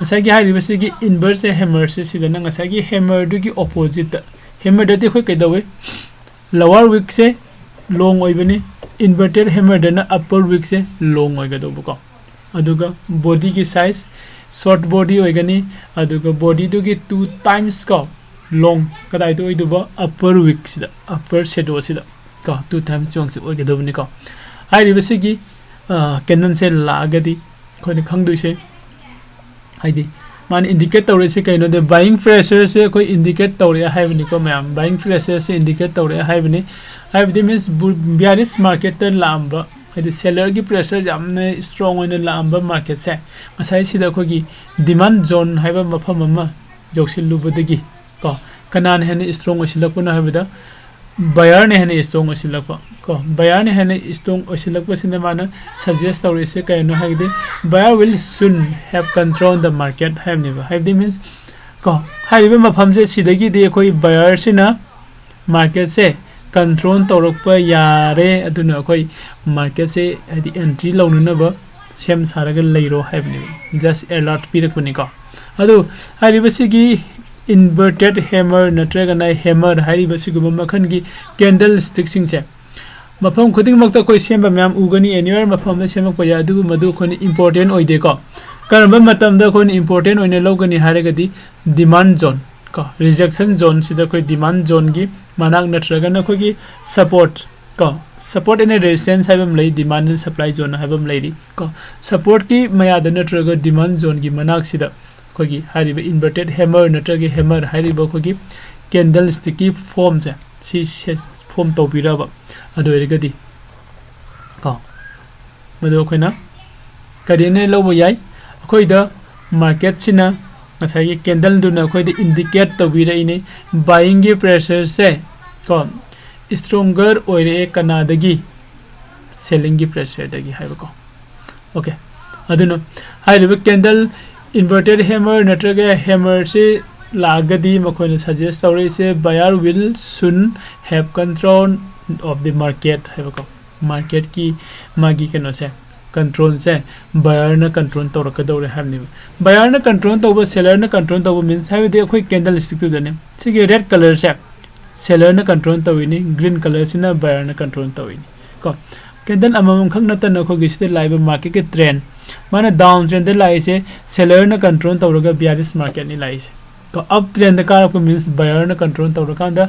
ꯉꯁꯥꯏꯒꯤ ꯍꯥꯏꯔꯤꯕꯁꯤꯒꯤ inverse hammer ꯁꯤ ꯁꯤꯗꯅ ꯉꯁꯥꯏꯒꯤ hammer ꯗꯨꯒꯤ opposite ꯇ, hammer ꯗꯗꯤ ꯑꯩꯈꯣꯏ ꯀꯩꯗꯧꯋꯤ? Lower wick ꯁꯦ long ꯑꯣꯏꯕꯅꯤ, inverted hammer ꯗꯅ upper wick ꯁꯦ long ꯑꯣꯏꯒꯗꯧꯕꯀꯣ꯫ ꯑꯗꯨꯒ body ꯒꯤ size short body ꯑꯣꯏꯒꯅꯤ, ꯑꯗꯨꯒ body ꯗꯨꯒꯤ two times ꯀꯣ long ꯀꯗꯥꯏꯗ ꯑꯣꯏꯗꯧꯕ? Upper wick ꯁꯤꯗ, upper shadow ꯁꯤꯗ ꯀꯣ two times ꯌꯣꯡꯁꯤ ꯑꯣꯏꯒꯗꯕꯅꯤꯀꯣ꯫ ꯍꯥꯏꯔꯤꯕꯁꯤꯒꯤ candle ꯁꯦ ꯂꯥꯛꯑꯒꯗꯤ ꯑꯩꯈꯣꯏꯅ ꯈꯪꯗꯣꯏꯁꯦ ꯍꯥꯏꯗꯤ ꯃꯥꯅ indicate ꯇꯧꯔꯤꯁꯦ ꯀꯩꯅꯣꯗ buying pressure ꯁꯦ ꯑꯩꯈꯣꯏ indicate ꯇꯧꯔꯛꯑꯦ ꯍꯥꯏꯕꯅꯤꯀꯣ ꯃꯌꯥꯝ꯫ Buying pressure ꯁꯦ indicate ꯇꯧꯔꯛꯑꯦ ꯍꯥꯏꯕꯅꯤ꯫ ꯍꯥꯏꯕꯗꯤ means bearish market ꯇ ꯂꯥꯛꯑꯝꯕ ꯍꯥꯏꯗꯤ seller ꯒꯤ pressure ꯌꯥꯝꯅ strong ꯑꯣꯏꯅ ꯂꯥꯛꯑꯝꯕ market ꯁꯦ ꯉꯁꯥꯏ ꯁꯤꯗ ꯑꯩꯈꯣꯏꯒꯤ demand zone ꯍꯥꯏꯕ ꯃꯐꯝ ꯑꯃ ꯌꯧꯁꯤꯜꯂꯨꯕꯗꯒꯤ ꯀꯣ ꯀꯅꯥꯅ ꯍꯦꯟꯅ strong ꯑꯣꯏꯁꯤꯜꯂꯛꯄꯅꯣ ꯍꯥꯏꯕꯗ buyer ꯅ ꯍꯦꯟꯅ strong ꯑꯣꯏꯁꯤꯜꯂꯛꯄ ꯀꯣ꯫ Buyer ꯅ ꯍꯦꯟꯅ strong ꯑꯣꯏꯁꯤꯜꯂꯛꯄꯁꯤꯅ ꯃꯥꯅ suggest ꯇꯧꯔꯤꯁꯦ ꯀꯩꯅꯣ ꯍꯥꯏꯔꯒꯗꯤ buyer will soon have control the market ꯍꯥꯏꯕꯅꯦꯕ꯫ ꯍꯥꯏꯕꯗꯤ means ꯀꯣ ꯍꯥꯏꯔꯤꯕ ꯃꯐꯝꯁꯦ ꯁꯤꯗꯒꯤꯗꯤ ꯑꯩꯈꯣꯏ buyer ꯁꯤꯅ market ꯁꯦ control ꯇꯧꯔꯛꯄ ꯌꯥꯔꯦ, ꯑꯗꯨꯅ ꯑꯩꯈꯣꯏ market ꯁꯦ ꯍꯥꯏꯗꯤ entry ꯂꯧꯅꯅꯕ ꯁꯦꯝ ꯁꯥꯔꯒ ꯂꯩꯔꯣ ꯍꯥꯏꯕꯅꯦꯕ꯫ Just alert ꯄꯤꯔꯛꯄꯅꯤꯀꯣ꯫ ꯑꯗꯨ ꯍꯥꯏꯔꯤꯕꯁꯤꯒꯤ inverted hammer ꯅꯠꯇ꯭ꯔꯒꯅ hammer ꯍꯥꯏꯔꯤꯕ ꯁꯤꯒꯨꯝꯕ ꯃꯈꯜꯒꯤ candlestick ꯁꯤꯡꯁꯦ ꯃꯐꯝ ꯈꯨꯗꯤꯡꯃꯛꯇ ꯑꯩꯈꯣꯏ ꯁꯦꯝꯕ ꯃꯌꯥꯝ ꯎꯒꯅꯤ, anywhere ꯃꯐꯝꯗ ꯁꯦꯝꯃꯛꯄ ꯌꯥꯏ, ꯑꯗꯨꯕꯨ ꯃꯗꯨ ꯑꯩꯈꯣꯏꯅ important ꯑꯣꯏꯗꯦꯀꯣ꯫ ꯀꯔꯝꯕ ꯃꯇꯝꯗ ꯑꯩꯈꯣꯏꯅ important ꯑꯣꯏꯅ ꯂꯧꯒꯅꯤ ꯍꯥꯏꯔꯒꯗꯤ demand zone ꯀꯣ, rejection zone ꯁꯤꯗ ꯑꯩꯈꯣꯏ demand zone ꯒꯤ ꯃꯅꯥꯛ ꯅꯠꯇ꯭ꯔꯒꯅ ꯑꯩꯈꯣꯏꯒꯤ support ꯀꯣ, support and resistance ꯍꯥꯏꯕ ꯑꯃ ꯂꯩ, demand and supply zone ꯍꯥꯏꯕ ꯑꯃ ꯂꯩꯔꯤ ꯀꯣ꯫ Support ꯀꯤ ꯃꯌꯥꯗ ꯅꯠꯇ꯭ꯔꯒ demand zone ꯒꯤ ꯃꯅꯥꯛꯁꯤꯗ ꯑꯩꯈꯣꯏꯒꯤ ꯍꯥꯏꯔꯤꯕ inverted hammer ꯅꯠꯇ꯭ꯔꯒ hammer ꯍꯥꯏꯔꯤꯕ ꯑꯩꯈꯣꯏꯒꯤ candlestick ꯀꯤ form ꯁꯦ ꯁꯤ form ꯇꯧꯕꯤꯔꯕ ꯑꯗꯨ ꯑꯣꯏꯔꯒꯗꯤ ꯀꯣ ꯃꯗꯨ ꯑꯩꯈꯣꯏꯅ ꯀꯔꯤꯅ ꯂꯧꯕ ꯌꯥꯏ? ꯑꯩꯈꯣꯏꯗ ꯃꯥꯔꯀꯦꯠꯁꯤꯅ ꯉꯁꯥꯏꯒꯤ ꯀꯦꯟꯗꯜꯗꯨꯅ ꯑꯩꯈꯣꯏꯗ ꯏꯟꯗꯤꯀꯦꯠ ꯇꯧꯕꯤꯔꯛꯏꯅꯦ, ꯕꯥꯏꯌꯤꯡꯒꯤ ꯄ꯭ꯔꯦꯁꯔꯁꯦ ꯀꯣ ꯁ꯭ꯇ꯭ꯔꯣꯡꯒꯔ ꯑꯣꯏꯔꯛꯑꯦ ꯀꯅꯥꯗꯒꯤ? ꯁꯦꯂꯤꯡꯒꯤ ꯄ꯭ꯔꯦꯁꯔꯗꯒꯤ ꯍꯥꯏꯕꯀꯣ꯫ ꯑꯣꯀꯦ, ꯑꯗꯨꯅ ꯍꯥꯏꯔꯤꯕ ꯀꯦꯟꯗꯜ ꯏꯟꯚꯔꯇꯦꯠ ꯍꯦꯃꯔ ꯅꯠꯇ꯭ꯔꯒ ꯍꯦꯃꯔꯁꯤ ꯂꯥꯛꯑꯒꯗꯤ ꯃꯈꯣꯏꯅ ꯁꯖꯦꯁ ꯇꯧꯔꯛꯏꯁꯦ, buyer will soon have control of the market ꯍꯥꯏꯕꯀꯣ꯫ ꯃꯥꯔꯀꯦꯠꯀꯤ ꯃꯥꯒꯤ ꯀꯩꯅꯣꯁꯦ, ꯀꯟꯇ꯭ꯔꯣꯜꯁꯦ ꯕꯌꯔꯅ ꯀꯟꯇ꯭ꯔꯣꯜ ꯇꯧꯔꯛꯀꯗꯧꯔꯦ ꯍꯥꯏꯕꯅꯦꯕ꯫ ꯕꯌꯔꯅ ꯀꯟꯇ꯭ꯔꯣꯜ ꯇꯧꯕ, ꯁꯦꯂꯔꯅ ꯀꯟꯇ꯭ꯔꯣꯜ ꯇꯧꯕ ꯃꯤꯟꯁ ꯍꯥꯏꯕꯗꯤ ꯑꯩꯈꯣꯏ ꯀꯦꯟꯗꯜ ꯁ꯭ꯇꯤꯛꯇꯨꯗꯅꯦ꯫ ꯁꯤꯒꯤ ꯔꯦꯗ ꯀꯂꯔꯁꯦ ꯁꯦꯂꯔꯅ ꯀꯟꯇ꯭ꯔꯣꯜ ꯇꯧꯏꯅꯤ, ꯒ꯭ꯔꯤꯟ ꯀꯂꯔꯁꯤꯅ ꯕꯌꯔꯅ ꯀꯟꯇ꯭ꯔꯣꯜ ꯇꯧꯏꯅꯤ ꯀꯣ꯫ ꯀꯦꯟꯗꯜ ꯑꯃꯃꯝꯈꯛ ꯅꯠꯇꯅ ꯑꯩꯈꯣꯏꯒꯤ ꯁꯤꯗ ꯂꯥꯛꯏꯕ ꯃꯥꯔꯀꯦꯠꯀꯤ ꯇ꯭ꯔꯦꯟ, ꯃꯥꯅ ꯗꯥꯎꯟ ꯇ꯭ꯔꯦꯟꯗ ꯂꯥꯛꯏꯁꯦ ꯁꯦꯂꯔꯅ ꯀꯟꯇ꯭ꯔꯣꯜ ꯇꯧꯔꯒ ꯕꯤꯌꯥꯔꯤꯁ ꯃꯥꯔꯀꯦꯠꯅꯤ ꯂꯥꯛꯏꯁꯦ ꯀꯣ꯫ ꯑꯞ ꯇ꯭ꯔꯦꯟꯗ ꯀꯥꯔꯛꯄ ꯃꯤꯟꯁ ꯕꯌꯔꯅ ꯀꯟꯇ꯭ꯔꯣꯜ ꯇꯧꯔꯀꯥꯟꯗ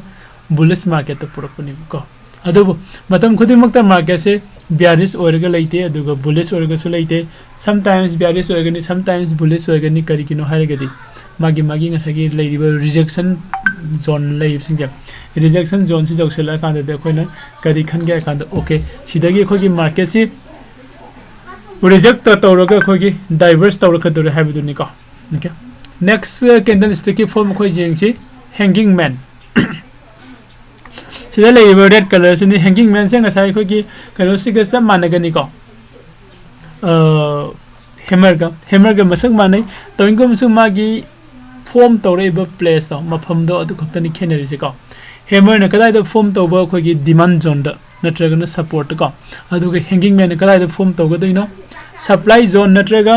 ꯕꯨꯂꯤꯁ ꯃꯥꯔꯀꯦꯠꯇ ꯄꯨꯔꯛꯄꯅꯦꯕꯀꯣ꯫ ꯑꯗꯨꯕꯨ ꯃꯇꯝ ꯈꯨꯗꯤꯡꯃꯛꯇ ꯃꯥꯔꯀꯦꯠꯁꯦ ꯕꯤꯌꯥꯔꯤꯁ ꯑꯣꯏꯔꯒ ꯂꯩꯇꯦ, ꯑꯗꯨꯒ ꯕꯨꯂꯤꯁ ꯑꯣꯏꯔꯒꯁꯨ ꯂꯩꯇꯦ꯫ ꯁꯝꯇꯥꯏꯝꯁ ꯕꯤꯌꯥꯔꯤꯁ ꯑꯣꯏꯔꯒꯅꯤ, ꯁꯝꯇꯥꯏꯝꯁ ꯕꯨꯂꯤꯁ ꯑꯣꯏꯒꯅꯤ꯫ ꯀꯔꯤꯒꯤꯅꯣ ꯍꯥꯏꯔꯒꯗꯤ ꯃꯥꯒꯤ, ꯃꯥꯒꯤ ꯉꯁꯥꯏꯒꯤ ꯂꯩꯔꯤꯕ ꯔꯤꯖꯦꯛꯁꯟ ꯖꯣꯟ ꯂꯩꯔꯤꯕꯁꯤꯡꯁꯦ, ꯔꯤꯖꯦꯛꯁꯟ ꯖꯣꯟꯁꯤ ꯌꯧꯁꯤꯜꯂꯛꯑꯀꯥꯟꯗꯗꯤ ꯑꯩꯈꯣꯏꯅ ꯀꯔꯤ ꯈꯟꯒꯦ ꯍꯥꯏ ꯀꯥꯟꯗ, ꯑꯣꯀꯦ, ꯁꯤꯗꯒꯤ ꯑꯩꯈꯣꯏꯒꯤ ꯃꯥꯔꯀꯦꯠꯁꯤ ꯔꯤꯖꯦꯛ ꯇꯧꯔꯒ ꯑꯩꯈꯣꯏꯒꯤ ꯗꯥꯏꯚꯔꯁ ꯇꯧꯔꯛꯀꯗꯧꯔꯦ ꯍꯥꯏꯕꯗꯨꯅꯤꯀꯣ꯫ ꯑꯣꯀꯦ, ꯅꯦꯛꯁ ꯀꯦꯟꯗꯜ ꯁ꯭ꯇꯤꯛꯀꯤ ꯐꯣꯔꯝ ꯑꯩꯈꯣꯏ ꯌꯦꯡꯁꯤ, ꯍꯦꯡꯒꯤꯡ ꯃꯦꯟ꯫ ꯁꯤꯗ ꯂꯩꯔꯤꯕ ꯔꯦꯗ ꯀꯂꯔꯁꯤꯅꯤ꯫ ꯍꯦꯡꯒꯤꯡ ꯃꯦꯟꯁꯦ ꯉꯁꯥꯏ ꯑꯩꯈꯣꯏꯒꯤ ꯀꯩꯅꯣꯁꯤꯒ ꯆꯞ ꯃꯥꯟꯅꯒꯅꯤꯀꯣ, ꯍꯦꯃꯔꯒ, ꯍꯦꯃꯔꯒ ꯃꯁꯛ ꯃꯥꯟꯅꯩ꯫ ꯇꯧꯏꯒꯨꯝꯕꯁꯨ ꯃꯥꯒꯤ ꯐꯣꯔꯝ ꯇꯧꯔꯛꯏꯕ ꯄ꯭ꯂꯦꯁꯇꯣ, ꯃꯐꯝꯗꯣ, ꯑꯗꯨ ꯈꯛꯇꯅꯤ ꯈꯦꯠꯅꯔꯤꯁꯦꯀꯣ꯫ ꯍꯦꯃꯔꯅ ꯀꯗꯥꯏꯗ ꯐꯣꯔꯝ ꯇꯧꯕ? ꯑꯩꯈꯣꯏꯒꯤ ꯗꯤꯃꯥꯟ ꯖꯣꯟꯗ ꯅꯠꯇ꯭ꯔꯒꯅ ꯁꯞꯄꯣꯔꯠꯇꯀꯣ꯫ ꯑꯗꯨꯒ ꯍꯦꯡꯒꯤꯡ ꯃꯦꯟꯅ ꯀꯗꯥꯏꯗ ꯐꯣꯔꯝ ꯇꯧꯒꯗꯣꯏꯅꯣ? ꯁꯄ꯭ꯂꯥꯏ ꯖꯣꯟ ꯅꯠꯇ꯭ꯔꯒ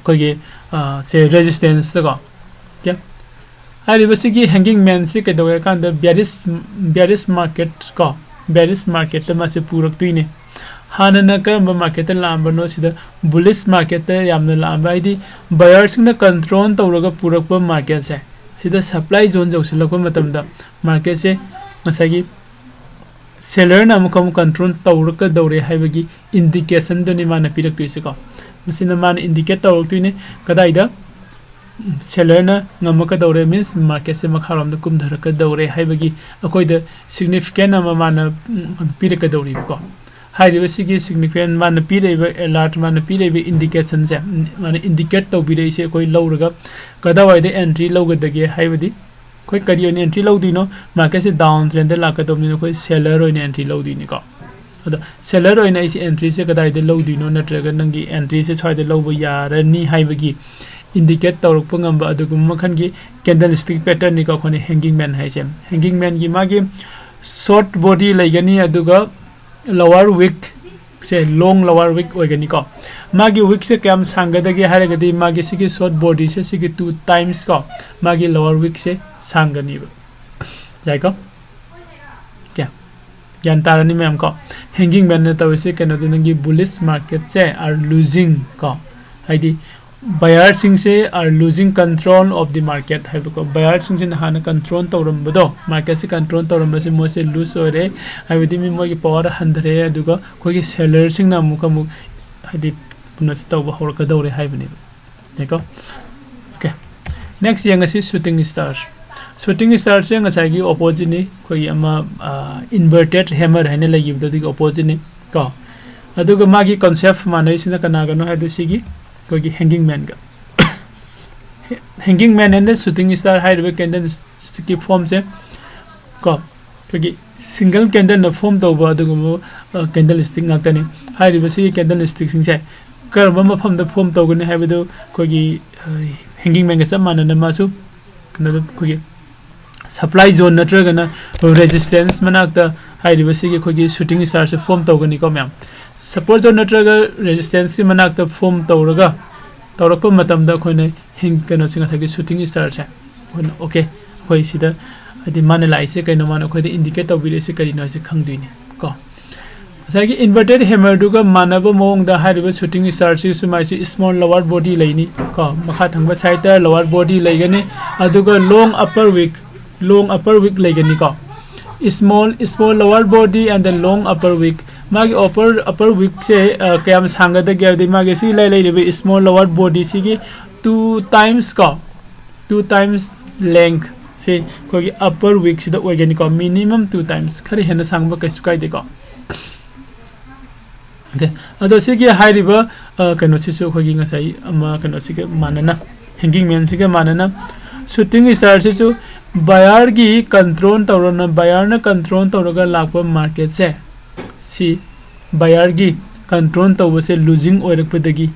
ꯑꯩꯈꯣꯏꯒꯤ, ꯑ, ꯁꯦ ꯔꯦꯖꯤꯁꯇꯦꯟꯁꯇꯀꯣ꯫ ꯑꯣꯀꯦ, ꯍꯥꯏꯔꯤꯕꯁꯤꯒꯤ ꯍꯦꯡꯒꯤꯡ ꯃꯦꯟꯁꯤ ꯀꯩꯗꯧꯋꯦ ꯍꯥꯏ ꯀꯥꯟꯗ ꯕꯤꯌꯥꯔꯤꯁ, ꯕꯤꯌꯥꯔꯤꯁ ꯃꯥꯔꯀꯦꯠ ꯀꯣ, ꯕꯤꯌꯥꯔꯤꯁ ꯃꯥꯔꯀꯦꯠꯇ ꯃꯥꯁꯦ ꯄꯨꯔꯛꯇꯣꯏꯅꯦ꯫ ꯍꯥꯟꯅꯅ ꯀꯔꯝꯕ ꯃꯥꯔꯀꯦꯠꯇ ꯂꯥꯛꯑꯝꯕꯅꯣ? ꯁꯤꯗ ꯕꯨꯂꯤꯁ ꯃꯥꯔꯀꯦꯠꯇ ꯌꯥꯝꯅ ꯂꯥꯛꯑꯝꯕ, ꯍꯥꯏꯗꯤ ꯕꯌꯔꯁꯤꯡꯅ ꯀꯟꯇ꯭ꯔꯣꯜ ꯇꯧꯔꯒ ꯄꯨꯔꯛꯄ ꯃꯥꯔꯀꯦꯠꯁꯦ, ꯁꯤꯗ ꯁꯄ꯭ꯂꯥꯏ ꯖꯣꯟ ꯌꯧꯁꯤꯜꯂꯛꯄ ꯃꯇꯝꯗ ꯃꯥꯔꯀꯦꯠꯁꯦ ꯉꯁꯥꯏꯒꯤ ꯁꯦꯂꯔꯅ ꯑꯃꯨꯛꯀ ꯑꯃꯨꯛ ꯀꯟꯇ꯭ꯔꯣꯜ ꯇꯧꯔꯛꯀꯗꯧꯔꯦ ꯍꯥꯏꯕꯒꯤ ꯏꯟꯗꯤꯀꯦꯁꯟꯗꯨꯅꯤ ꯃꯥꯅ ꯄꯤꯔꯛꯇꯣꯏꯁꯦꯀꯣ꯫ ꯃꯁꯤꯅ ꯃꯥꯅ ꯏꯟꯗꯤꯀꯦꯠ ꯇꯧꯔꯛꯇꯣꯏꯅꯦ ꯀꯗꯥꯏꯗ ꯁꯦꯂꯔꯅ ꯉꯝꯃꯛꯀꯗꯧꯔꯦ, ꯃꯤꯟꯁ ꯃꯥꯔꯀꯦꯠꯁꯦ ꯃꯈꯥꯔꯣꯝꯗ ꯀꯨꯝꯊꯔꯛꯀꯗꯧꯔꯦ ꯍꯥꯏꯕꯒꯤ ꯑꯩꯈꯣꯏꯗ ꯁꯤꯒꯅꯤꯐꯤꯀꯦꯟ ꯑꯃ ꯃꯥꯅ, ꯎꯝ, ꯄꯤꯔꯛꯀꯗꯧꯔꯤꯕꯀꯣ꯫ ꯍꯥꯏꯔꯤꯕꯁꯤꯒꯤ significant ꯃꯥꯅ ꯄꯤꯔꯛꯏꯕ alert, ꯃꯥꯅ ꯄꯤꯔꯛꯏꯕ indication ꯁꯦ, ꯃꯥꯅ indicate ꯇꯧꯕꯤꯔꯛꯏꯁꯦ ꯑꯩꯈꯣꯏ ꯂꯧꯔꯒ ꯀꯗꯥꯏꯋꯥꯏꯗ entry ꯂꯧꯒꯗꯒꯦ ꯍꯥꯏꯕꯗꯤ ꯑꯩꯈꯣꯏ ꯀꯔꯤ ꯑꯣꯏꯅ entry ꯂꯧꯗꯣꯏꯅꯣ? Market ꯁꯦ down trend ꯗ ꯂꯥꯛꯀꯗꯧꯕꯅꯤꯅ ꯑꯩꯈꯣꯏ seller ꯑꯣꯏꯅ entry ꯂꯧꯗꯣꯏꯅꯤꯀꯣ꯫ ꯑꯗꯣ seller ꯑꯣꯏꯅ ꯑꯩꯁꯦ entry ꯁꯦ ꯀꯗꯥꯏꯗ ꯂꯧꯗꯣꯏꯅꯣ, ꯅꯠꯇ꯭ꯔꯒ ꯅꯪꯒꯤ entry ꯁꯦ ꯁ꯭ꯋꯥꯏꯗ ꯂꯧꯕ ꯌꯥꯔꯅꯤ ꯍꯥꯏꯕꯒꯤ indicate ꯇꯧꯔꯛꯄ ꯉꯝꯕ ꯑꯗꯨꯒꯨꯝꯕ ꯃꯈꯜꯒꯤ candlestick pattern ꯅꯤꯀꯣ ꯑꯩꯈꯣꯏꯅ hanging man ꯍꯥꯏꯁꯦ꯫ Hanging man ꯒꯤ ꯃꯥꯒꯤ short body ꯂꯩꯒꯅꯤ, ꯑꯗꯨꯒ lower wick ꯁꯦ long lower wick ꯑꯣꯏꯒꯅꯤꯀꯣ꯫ ꯃꯥꯒꯤ wick ꯁꯦ ꯀꯌꯥꯝ ꯁꯥꯡꯒꯗꯒꯦ ꯍꯥꯏꯔꯒꯗꯤ ꯃꯥꯒꯤ ꯁꯤꯒꯤ short body ꯁꯦ ꯁꯤꯒꯤ two times ꯀꯣ, ꯃꯥꯒꯤ lower wick ꯁꯦ ꯁꯥꯡꯒꯅꯤꯕ꯫ ꯌꯥꯏꯀꯣ? ꯀꯌꯥ? ꯒ꯭ꯌꯥꯟ ꯇꯥꯔꯅꯤ ꯃꯌꯥꯝ ꯀꯣ꯫ Hanging man ꯅ ꯇꯧꯔꯤꯁꯦ ꯀꯩꯅꯣꯗꯤ ꯅꯪꯒꯤ bullish market say are losing ꯀꯣ, ꯍꯥꯏꯗꯤ buyer ꯁꯤꯡꯁꯦ are losing control of the market ꯍꯥꯏꯕꯀꯣ꯫ Buyer ꯁꯤꯡꯁꯤꯅ ꯍꯥꯟꯅ control ꯇꯧꯔꯝꯕꯗꯣ, market ꯁꯦ control ꯇꯧꯔꯝꯕꯁꯦ ꯃꯣꯏꯁꯦ lose ꯑꯣꯏꯔꯦ, ꯍꯥꯏꯕꯗꯤ ꯃꯤ ꯃꯣꯏꯒꯤ power ꯍꯟꯊꯔꯛꯑꯦ, ꯑꯗꯨꯒ ꯑꯩꯈꯣꯏꯒꯤ seller ꯁꯤꯡꯅ ꯑꯃꯨꯛꯀ ꯑꯃꯨꯛ ꯍꯥꯏꯗꯤ ꯀꯩꯅꯣꯁꯦ ꯇꯧꯕ ꯍꯧꯔꯛꯀꯗꯧꯔꯦ ꯍꯥꯏꯕꯅꯦꯕ꯫ ꯌꯥꯏꯀꯣ? Okay, next ꯌꯦꯡꯉꯁꯤ shooting star꯫ Shooting star ꯁꯦ ꯉꯁꯥꯏꯒꯤ opposite ꯅꯤ, ꯑꯩꯈꯣꯏꯒꯤ ꯑꯃ inverted hammer ꯍꯥꯏꯅ ꯂꯩꯈꯤꯕꯗꯨꯒꯤ opposite ꯅꯤ ꯀꯣ꯫ ꯑꯗꯨꯒ ꯃꯥꯒꯤ concept ꯃꯥꯟꯅꯔꯤꯁꯤꯅ ꯀꯅꯥꯒꯅꯣ ꯍꯥꯏꯕꯗ ꯁꯤꯒꯤ ꯑꯩꯈꯣꯏꯒꯤ hanging man ꯒ꯫ Hanging man and shooting star ꯍꯥꯏꯔꯤꯕ candlestick ꯀꯤ form ꯁꯦ ꯀꯣ, ꯑꯩꯈꯣꯏꯒꯤ single candle ꯅ form ꯇꯧꯕ ꯑꯗꯨꯒꯨꯝꯕ candlestick ꯉꯥꯛꯇꯅꯤ꯫ ꯍꯥꯏꯔꯤꯕ ꯁꯤꯒꯤ candlestick ꯁꯤꯡꯁꯦ ꯀꯔꯝꯕ ꯃꯐꯝꯗ form ꯇꯧꯒꯅꯤ ꯍꯥꯏꯕꯗꯨ ꯑꯩꯈꯣꯏꯒꯤ hanging man ꯒ ꯆꯞ ꯃꯥꯟꯅꯅ ꯃꯥꯁꯨ ꯀꯩꯅꯣꯗ ꯑꯩꯈꯣꯏꯒꯤ supply zone ꯅꯠꯇ꯭ꯔꯒꯅ resistance ꯃꯅꯥꯛꯇ ꯍꯥꯏꯔꯤꯕ ꯁꯤꯒꯤ ꯑꯩꯈꯣꯏꯒꯤ shooting star ꯁꯦ form ꯇꯧꯒꯅꯤꯀꯣ ꯃꯌꯥꯝ꯫ Support zone ꯅꯠꯇ꯭ꯔꯒ resistance ꯀꯤ ꯃꯅꯥꯛꯇ form ꯇꯧꯔꯒ, ꯇꯧꯔꯛꯄ ꯃꯇꯝꯗ ꯑꯩꯈꯣꯏꯅ ꯍꯤꯡ-, ꯀꯩꯅꯣꯁꯦ, ꯉꯁꯥꯏꯒꯤ shooting star ꯁꯦ ꯑꯩꯈꯣꯏꯅ, okay, ꯑꯩꯈꯣꯏ ꯁꯤꯗ ꯍꯥꯏꯗꯤ ꯃꯥꯅ ꯂꯥꯛꯏꯁꯦ ꯀꯩꯅꯣ, ꯃꯥꯅ ꯑꯩꯈꯣꯏꯗ indicate ꯇꯧꯕꯤꯔꯛꯏꯁꯦ ꯀꯔꯤꯅꯣ ꯍꯥꯏꯁꯦ ꯈꯪꯗꯣꯏꯅꯤ ꯀꯣ꯫ ꯉꯁꯥꯏꯒꯤ inverted hammer ꯗꯨꯒ ꯃꯥꯟꯅꯕ ꯃꯑꯣꯡꯗ ꯍꯥꯏꯔꯤꯕ shooting star ꯁꯤꯁꯨ ꯃꯥꯏꯁꯨ small lower body ꯂꯩꯅꯤ ꯀꯣ, ꯃꯈꯥ ꯊꯪꯕ side ꯇ lower body ꯂꯩꯒꯅꯤ, ꯑꯗꯨꯒ long upper wick, long upper wick ꯂꯩꯒꯅꯤ ꯀꯣ꯫ Small, small lower body and the long upper wick꯫ ꯃꯥꯒꯤ upper, upper wick ꯁꯦ, ꯑ, ꯀꯌꯥꯝ ꯁꯥꯡꯒꯗꯒꯦ ꯍꯥꯏꯕꯗꯤ ꯃꯥꯒꯤ ꯁꯤ ꯂꯩ-, ꯂꯩꯔꯤꯕ small lower body ꯁꯤꯒꯤ two times ꯀꯣ, two times length ꯁꯦ ꯑꯩꯈꯣꯏꯒꯤ upper wick ꯁꯤꯗ ꯑꯣꯏꯒꯅꯤꯀꯣ, minimum two times, ꯈꯔ ꯍꯦꯟꯅ ꯁꯥꯡꯕ ꯀꯩꯁꯨ ꯀꯥꯏꯗꯦꯀꯣ꯫ Okay, ꯑꯗꯣ ꯁꯤꯒꯤ ꯍꯥꯏꯔꯤꯕ ꯀꯩꯅꯣꯁꯤꯁꯨ ꯑꯩꯈꯣꯏꯒꯤ ꯉꯁꯥꯏ ꯑꯃ ꯀꯩꯅꯣꯁꯤꯒ ꯃꯥꯟꯅꯅ, ꯍꯦꯡꯒꯤꯡ ꯃꯦꯟꯁꯤꯒ ꯃꯥꯟꯅꯅ, ꯁꯨꯇꯤꯡ ꯁ꯭ꯇꯥꯔꯁꯤꯁꯨ ꯕꯥꯌꯔꯒꯤ ꯀꯟꯇ꯭ꯔꯣꯜ ꯇꯧꯔꯅ, ꯕꯥꯌꯔꯅ ꯀꯟꯇ꯭ꯔꯣꯜ ꯇꯧꯔꯒ ꯂꯥꯛꯄ ꯃꯥꯔꯀꯦꯠꯁꯦ, ꯁꯤ ꯕꯥꯌꯔꯒꯤ ꯀꯟꯇ꯭ꯔꯣꯜ ꯇꯧꯕꯁꯦ ꯂꯨꯖꯤꯡ ꯑꯣꯏꯔꯛꯄꯗꯒꯤ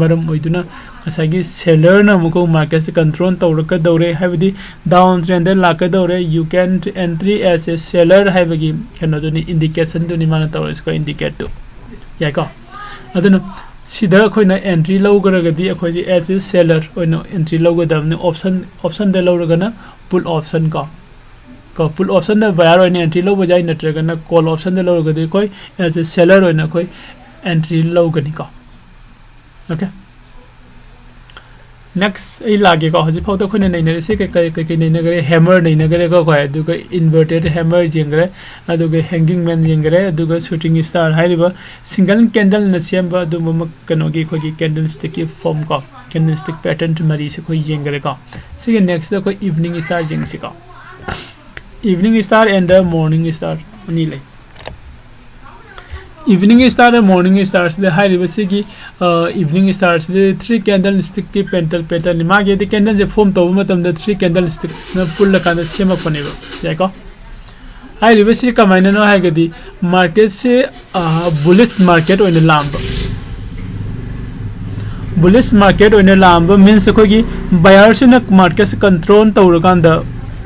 ꯃꯔꯝ ꯑꯣꯏꯗꯨꯅ ꯉꯁꯥꯏꯒꯤ ꯁꯦꯂꯔꯅ ꯑꯃꯨꯛꯀ ꯃꯥꯔꯀꯦꯠꯁꯦ ꯀꯟꯇ꯭ꯔꯣꯜ ꯇꯧꯔꯛꯀꯗꯧꯔꯦ, ꯍꯥꯏꯕꯗꯤ ꯗꯥꯎꯟ ꯇ꯭ꯔꯦꯟꯗ ꯂꯥꯛꯀꯗꯧꯔꯦ, you can entry as a seller ꯍꯥꯏꯕꯒꯤ ꯀꯩꯅꯣꯗꯨꯅꯤ, ꯏꯟꯗꯤꯀꯦꯁꯟꯗꯨꯅꯤ ꯃꯥꯅ ꯇꯧꯔꯛꯏꯁꯤꯀꯣ, ꯏꯟꯗꯤꯀꯦꯠꯇꯨ꯫ ꯌꯥꯏꯀꯣ? ꯑꯗꯨꯅ ꯁꯤꯗ ꯑꯩꯈꯣꯏꯅ ꯑꯦꯟꯇ꯭ꯔꯤ ꯂꯧꯈ꯭ꯔꯒꯗꯤ ꯑꯩꯈꯣꯏꯁꯦ as a seller ꯑꯣꯏꯅ ꯑꯦꯟꯇ꯭ꯔꯤ ꯂꯧꯒꯗꯕꯅꯤ, ꯑꯣꯞꯁꯟ, ꯑꯣꯞꯁꯟꯗ ꯂꯧꯔꯒꯅ ꯄꯨꯠ ꯑꯣꯞꯁꯟ ꯀꯣ꯫ ꯀꯣ, ꯄꯨꯠ ꯑꯣꯞꯁꯟꯗ ꯕꯥꯌꯔ ꯑꯣꯏꯅ ꯑꯦꯟꯇ꯭ꯔꯤ ꯂꯧꯕ ꯌꯥꯏ, ꯅꯠꯇ꯭ꯔꯒꯅ ꯀꯣꯜ ꯑꯣꯞꯁꯟꯗ ꯂꯧꯔꯒꯗꯤ ꯑꯩꯈꯣꯏ as a seller ꯑꯣꯏꯅ ꯑꯩꯈꯣꯏ ꯑꯦꯟꯇ꯭ꯔꯤ ꯂꯧꯒꯅꯤꯀꯣ꯫ Okay, next ꯑꯩ ꯂꯥꯛꯀꯦꯀꯣ꯫ ꯍꯧꯖꯤꯛꯐꯥꯎꯗ ꯑꯩꯈꯣꯏꯅ ꯅꯩꯅꯔꯤꯁꯦ ꯀꯩ ꯀꯩ ꯀꯩ ꯀꯩ ꯅꯩꯅꯈ꯭ꯔꯦ? ꯍꯦꯃꯔ ꯅꯩꯅꯈ꯭ꯔꯦꯀꯣ ꯑꯩꯈꯣꯏ, ꯑꯗꯨꯒ ꯏꯟꯚꯔꯇꯦꯠ ꯍꯦꯃꯔ ꯌꯦꯡꯈ꯭ꯔꯦ, ꯑꯗꯨꯒ ꯍꯦꯡꯒꯤꯡ ꯃꯦꯟ ꯌꯦꯡꯈ꯭ꯔꯦ, ꯑꯗꯨꯒ ꯁꯨꯇꯤꯡ ꯁ꯭ꯇꯥꯔ ꯍꯥꯏꯔꯤꯕ ꯁꯤꯡꯒꯜ ꯀꯦꯟꯗꯜꯅ ꯁꯦꯝꯕ ꯑꯗꯨꯒꯨꯝꯕ ꯀꯩꯅꯣꯒꯤ ꯑꯩꯈꯣꯏꯒꯤ ꯀꯦꯟꯗꯜꯁꯇꯤꯛꯀꯤ ꯐꯣꯝ ꯀꯣ, ꯀꯦꯟꯗꯜꯁꯇꯤꯛ ꯄꯦꯇꯔꯟ ꯃꯔꯤꯁꯦ ꯑꯩꯈꯣꯏ ꯌꯦꯡꯈ꯭ꯔꯦꯀꯣ꯫ ꯁꯤꯒꯤ ꯅꯦꯛꯁꯇ ꯑꯩꯈꯣꯏ ꯏꯚꯤꯅꯤꯡ ꯁ꯭ꯇꯥꯔ ꯌꯦꯡꯁꯤꯀꯣ꯫ Evening star and the morning star ꯑꯅꯤ ꯂꯩ꯫ Evening star and morning starꯁꯤꯗ ꯍꯥꯏꯔꯤꯕꯁꯤꯒꯤ, evening starꯁꯤꯗ ꯊ꯭ꯔꯤ ꯀꯦꯟꯗꯜꯁꯇꯤꯛꯀꯤ ꯄꯦꯟꯇꯜ ꯄꯦꯇꯔꯟꯅꯤ꯫ ꯃꯥꯒꯤ ꯍꯥꯏꯗꯤ ꯀꯦꯟꯗꯜꯁꯦ ꯐꯣꯝ ꯇꯧꯕ ꯃꯇꯝꯗ ꯊ꯭ꯔꯤ ꯀꯦꯟꯗꯜꯁꯇꯤꯛꯅ ꯄꯨꯜꯂꯀꯥꯟꯗ ꯁꯦꯝꯃꯛꯄꯅꯦꯕ꯫ ꯌꯥꯏꯀꯣ? ꯍꯥꯏꯔꯤꯕꯁꯤ ꯀꯃꯥꯏꯅꯅꯣ ꯍꯥꯏꯔꯒꯗꯤ ꯃꯥꯔꯀꯦꯠꯁꯦ ꯕꯨꯂꯤꯁ ꯃꯥꯔꯀꯦꯠ ꯑꯣꯏꯅ ꯂꯥꯛꯑꯝꯕ꯫ ꯕꯨꯂꯤꯁ ꯃꯥꯔꯀꯦꯠ ꯑꯣꯏꯅ ꯂꯥꯛꯑꯝꯕ ꯃꯤꯟꯁ ꯑꯩꯈꯣꯏꯒꯤ ꯕꯥꯌꯔꯁꯤꯅ ꯃꯥꯔꯀꯦꯠꯁꯦ ꯀꯟꯇ꯭ꯔꯣꯜ ꯇꯧꯔꯀꯥꯟꯗ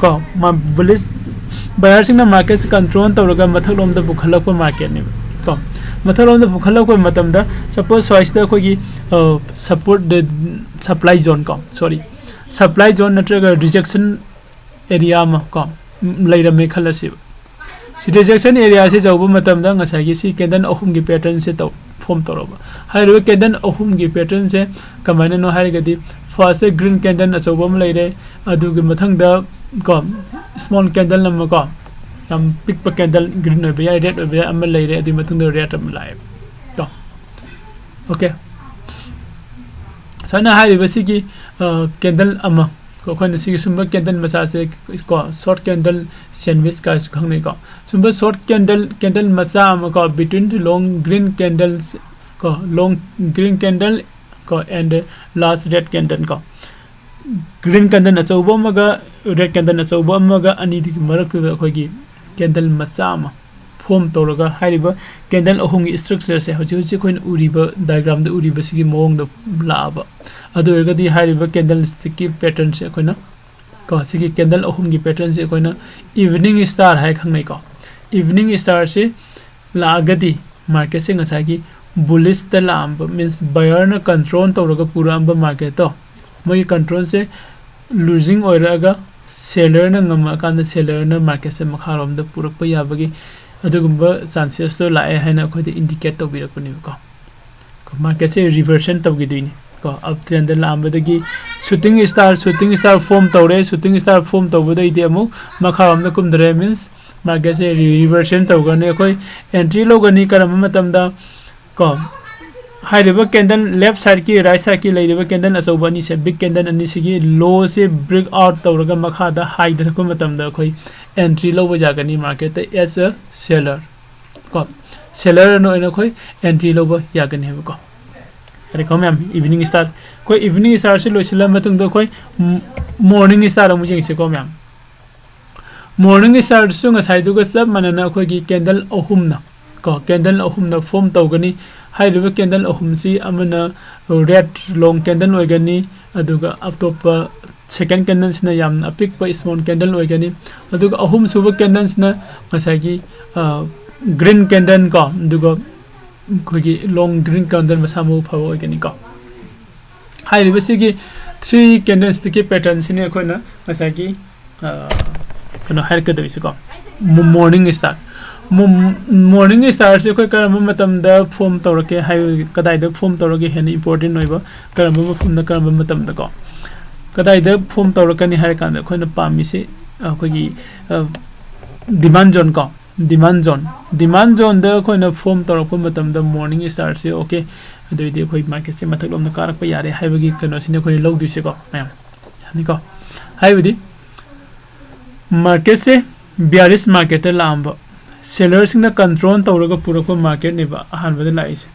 ꯀꯣ, ꯃꯥ ꯕꯨꯂꯤꯁ, ꯕꯥꯌꯔꯁꯤꯡꯅ ꯃꯥꯔꯀꯦꯠꯁꯦ ꯀꯟꯇ꯭ꯔꯣꯜ ꯇꯧꯔꯒ ꯃꯊꯛꯂꯣꯝꯗ ꯄꯨꯈꯠꯂꯛꯄ ꯃꯥꯔꯀꯦꯠꯅꯦꯕ ꯀꯣ꯫ ꯃꯊꯛꯂꯣꯝꯗ ꯄꯨꯈꯠꯂꯛꯄ ꯃꯇꯝꯗ ꯁꯄꯣꯁ ꯁ꯭ꯋꯥꯏꯁꯤꯗ ꯑꯩꯈꯣꯏꯒꯤ ꯁꯄꯣꯔꯠ, ꯁꯄ꯭ꯂꯥꯏ ꯖꯣꯟ ꯀꯣ, ꯁꯣꯔꯤ, ꯁꯄ꯭ꯂꯥꯏ ꯖꯣꯟ ꯅꯠꯇ꯭ꯔꯒ ꯔꯤꯖꯦꯛꯁꯟ ꯑꯦꯔꯤꯌꯥ ꯑꯃ ꯀꯣ, ꯎꯝ, ꯂꯩꯔꯝꯃꯦ ꯈꯜꯂꯁꯦꯕ꯫ ꯁꯤ ꯔꯤꯖꯦꯛꯁꯟ ꯑꯦꯔꯤꯌꯥꯁꯤ ꯌꯧꯕ ꯃꯇꯝꯗ ꯉꯁꯥꯏꯒꯤ ꯁꯤ ꯀꯦꯟꯗꯜ ꯑꯍꯨꯝꯒꯤ ꯄꯦꯇꯔꯟꯁꯦ ꯇꯧ, ꯐꯣꯝ ꯇꯧꯔꯕ꯫ ꯍꯥꯏꯔꯤꯕ ꯀꯦꯟꯗꯜ ꯑꯍꯨꯝꯒꯤ ꯄꯦꯇꯔꯟꯁꯦ ꯀꯃꯥꯏꯅꯅꯣ ꯍꯥꯏꯔꯒꯗꯤ ꯐꯥꯔꯁꯇ ꯒ꯭ꯔꯤꯟ ꯀꯦꯟꯗꯜ ꯑꯆꯧꯕ ꯑꯃ ꯂꯩꯔꯦ, ꯑꯗꯨꯒꯤ ꯃꯊꯪꯗ ꯀꯣ ꯁ꯭ꯃꯣꯜ ꯀꯦꯟꯗꯜ ꯑꯃ ꯀꯣ, ꯌꯥꯝ ꯄꯤꯛꯄ ꯀꯦꯟꯗꯜ ꯒ꯭ꯔꯤꯟ ꯑꯣꯏꯕ ꯌꯥꯏ, ꯔꯦꯗ ꯑꯣꯏꯕ ꯌꯥꯏ, ꯑꯃ ꯂꯩꯔꯦ, ꯑꯗꯨꯒꯤ ꯃꯇꯨꯡꯗ ꯔꯦꯗ ꯑꯃ ꯂꯥꯛꯑꯦ ꯀꯣ꯫ Okay, ꯁꯨꯃꯥꯏꯅ ꯍꯥꯏꯔꯤꯕꯁꯤꯒꯤ ꯀꯦꯟꯗꯜ ꯑꯃ ꯑꯩꯈꯣꯏꯅ ꯁꯤꯒꯤ ꯁꯨꯝꯕ candle ꯃꯆꯥꯁꯦ ꯀꯣ, short candle sandwich ꯀꯥꯏꯁꯨ ꯈꯪꯅꯩꯀꯣ꯫ ꯁꯨꯝꯕ short candle, candle ꯃꯆꯥ ꯑꯃ ꯀꯣ, between long green candles ꯀꯣ, long green candle ꯀꯣ, and large red candle ꯀꯣ, green candle ꯑꯆꯧꯕ ꯑꯃꯒ red candle ꯑꯆꯧꯕ ꯑꯃꯒ ꯑꯅꯤꯗꯨꯒꯤ ꯃꯔꯛꯇꯨꯗ ꯑꯩꯈꯣꯏꯒꯤ candle ꯃꯆꯥ ꯑꯃ form ꯇꯧꯔꯒ, ꯍꯥꯏꯔꯤꯕ candle ꯑꯍꯨꯝꯒꯤ structure ꯁꯦ ꯍꯧꯖꯤꯛ ꯍꯧꯖꯤꯛ ꯑꯩꯈꯣꯏꯅ ꯎꯔꯤꯕ diagram ꯗ ꯎꯔꯤꯕꯁꯤꯒꯤ ꯃꯑꯣꯡꯗ ꯂꯥꯛꯑꯕ꯫ ꯑꯗꯨ ꯑꯣꯏꯔꯒꯗꯤ ꯍꯥꯏꯔꯤꯕ candlestick ꯀꯤ pattern ꯁꯦ ꯑꯩꯈꯣꯏꯅ ꯀꯣ, ꯁꯤꯒꯤ candle ꯑꯍꯨꯝꯒꯤ pattern ꯁꯦ ꯑꯩꯈꯣꯏꯅ evening star ꯍꯥꯏ ꯈꯪꯅꯩꯀꯣ꯫ Evening star ꯁꯤ ꯂꯥꯛꯑꯒꯗꯤ market ꯁꯦ ꯉꯁꯥꯏꯒꯤ bullish ꯇ ꯂꯥꯛꯑꯝꯕ, means buyer ꯅ control ꯇꯧꯔꯒ ꯄꯨꯔꯛꯑꯝꯕ market ꯇꯣ, ꯃꯣꯏꯒꯤ control ꯁꯦ losing ꯑꯣꯏꯔꯛꯑꯒ seller ꯅ ꯉꯝꯃꯛꯑꯀꯥꯟꯗ seller ꯅ market ꯁꯦ ꯃꯈꯥꯔꯣꯝꯗ ꯄꯨꯔꯛꯄ ꯌꯥꯕꯒꯤ ꯑꯗꯨꯒꯨꯝꯕ chances ꯇꯣ ꯂꯥꯛꯑꯦ ꯍꯥꯏꯅ ꯑꯩꯈꯣꯏꯗ indicate ꯇꯧꯕꯤꯔꯛꯄꯅꯦꯕꯀꯣ꯫ Market ꯁꯦ reversion ꯇꯧꯈꯤꯗꯣꯏꯅꯤ ꯀꯣ, up trend ꯗ ꯂꯥꯛꯑꯝꯕꯗꯒꯤ shooting star, shooting star form ꯇꯧꯔꯦ꯫ Shooting star form ꯇꯧꯕꯗꯩꯗꯤ ꯑꯃꯨꯛ ꯃꯈꯥꯔꯣꯝꯗ ꯀꯨꯝꯊꯔꯦ, means market ꯁꯦ reversion ꯇꯧꯒꯅꯤ꯫ ꯑꯩꯈꯣꯏ entry ꯂꯧꯒꯅꯤ ꯀꯔꯝꯕ ꯃꯇꯝꯗ ꯀꯣ? ꯍꯥꯏꯔꯤꯕ candle left side ꯀꯤ right side ꯀꯤ ꯂꯩꯔꯤꯕ candle ꯑꯆꯧꯕ ꯑꯅꯤꯁꯦ, big candle ꯑꯅꯤꯁꯤꯒꯤ low ꯁꯦ break out ꯇꯧꯔꯒ ꯃꯈꯥꯗ ꯍꯥꯏꯊꯔꯛꯄ ꯃꯇꯝꯗ ꯑꯩꯈꯣꯏ entry ꯂꯧꯕ ꯌꯥꯒꯅꯤ market ꯇ as a seller ꯀꯣ꯫ Seller ꯑꯣꯏꯅ ꯑꯩꯈꯣꯏ entry ꯂꯧꯕ ꯌꯥꯒꯅꯤ ꯍꯥꯏꯕꯀꯣ꯫ ꯌꯥꯔꯦꯀꯣ ꯃꯌꯥꯝ, evening star꯫ ꯑꯩꯈꯣꯏ evening star ꯁꯤ ꯂꯣꯏꯁꯤꯜꯂ ꯃꯇꯨꯡꯗ ꯑꯩꯈꯣꯏ morning star ꯑꯃꯨꯛ ꯌꯦꯡꯁꯤꯀꯣ ꯃꯌꯥꯝ꯫ Morning star ꯁꯨ ꯉꯁꯥꯏꯗꯨꯒ ꯆꯞ ꯃꯥꯟꯅꯅ ꯑꯩꯈꯣꯏꯒꯤ candle ꯑꯍꯨꯝꯅ ꯀꯣ, candle ꯑꯍꯨꯝꯅ form ꯇꯧꯒꯅꯤ꯫ ꯍꯥꯏꯔꯤꯕ candle ꯑꯍꯨꯝꯁꯤ ꯑꯃꯅ red long candle ꯑꯣꯏꯒꯅꯤ, ꯑꯗꯨꯒ ꯑꯇꯣꯞꯄ second candle ꯁꯤꯅ ꯌꯥꯝꯅ ꯑꯄꯤꯛꯄ small candle ꯑꯣꯏꯒꯅꯤ, ꯑꯗꯨꯒ ꯑꯍꯨꯝꯁꯨꯕ candle ꯁꯤꯅ ꯉꯁꯥꯏꯒꯤ green candle ꯀꯣ, ꯑꯗꯨꯒ ꯑꯩꯈꯣꯏꯒꯤ long green candle ꯃꯁꯥ ꯃꯎ ꯐꯕ ꯑꯣꯏꯒꯅꯤꯀꯣ꯫ ꯍꯥꯏꯔꯤꯕꯁꯤꯒꯤ three candlestick ꯀꯤ pattern ꯁꯤꯅꯤ ꯑꯩꯈꯣꯏꯅ ꯉꯁꯥꯏꯒꯤ ꯀꯩꯅꯣ ꯍꯥꯏꯔꯛꯀꯗꯧꯔꯤꯁꯤꯀꯣ꯫ Morning star꯫ Morning star ꯁꯤ ꯑꯩꯈꯣꯏ ꯀꯔꯝꯕ ꯃꯇꯝꯗ form ꯇꯧꯔꯛꯀꯦ ꯍꯥꯏ, ꯀꯗꯥꯏꯗ form ꯇꯧꯔꯒ ꯍꯦꯟꯅ important ꯑꯣꯏꯕ, ꯀꯔꯝꯕ ꯃꯐꯝꯗ, ꯀꯔꯝꯕ ꯃꯇꯝꯗꯀꯣ? ꯀꯗꯥꯏꯗ form ꯇꯧꯔꯛꯀꯅꯤ ꯍꯥꯏꯔ ꯀꯥꯟꯗ ꯑꯩꯈꯣꯏꯅ ꯄꯥꯝꯃꯤꯁꯤ ꯑꯩꯈꯣꯏꯒꯤ demand zone ꯀꯣ, demand zone꯫ Demand zone ꯗ ꯑꯩꯈꯣꯏꯅ form ꯇꯧꯔꯛꯄ ꯃꯇꯝꯗ morning star ꯁꯤ okay, ꯑꯗꯨꯑꯣꯏꯗꯤ ꯑꯩꯈꯣꯏ market ꯁꯦ ꯃꯊꯛꯂꯣꯝꯗ ꯀꯥꯔꯛꯄ ꯌꯥꯔꯦ ꯍꯥꯏꯕꯒꯤ ꯀꯩꯅꯣꯁꯤꯅꯤ ꯑꯩꯈꯣꯏꯅ ꯂꯧꯗꯣꯏꯁꯦꯀꯣ ꯃꯌꯥꯝ꯫ ꯌꯥꯅꯤꯀꯣ? ꯍꯥꯏꯕꯗꯤ ꯃꯥꯔꯀꯦꯠꯁꯦ ꯕꯤꯌꯥꯔꯤꯁ ꯃꯥꯔꯀꯦꯠꯇ ꯂꯥꯛꯑꯝꯕ, ꯁꯦꯂꯔꯁꯤꯡꯅ ꯀꯟꯇ꯭ꯔꯣꯜ ꯇꯧꯔꯒ ꯄꯨꯔꯛꯄ ꯃꯥꯔꯀꯦꯠꯅꯦꯕ ꯑꯍꯥꯟꯕꯗ ꯂꯥꯛꯏꯁꯦ꯫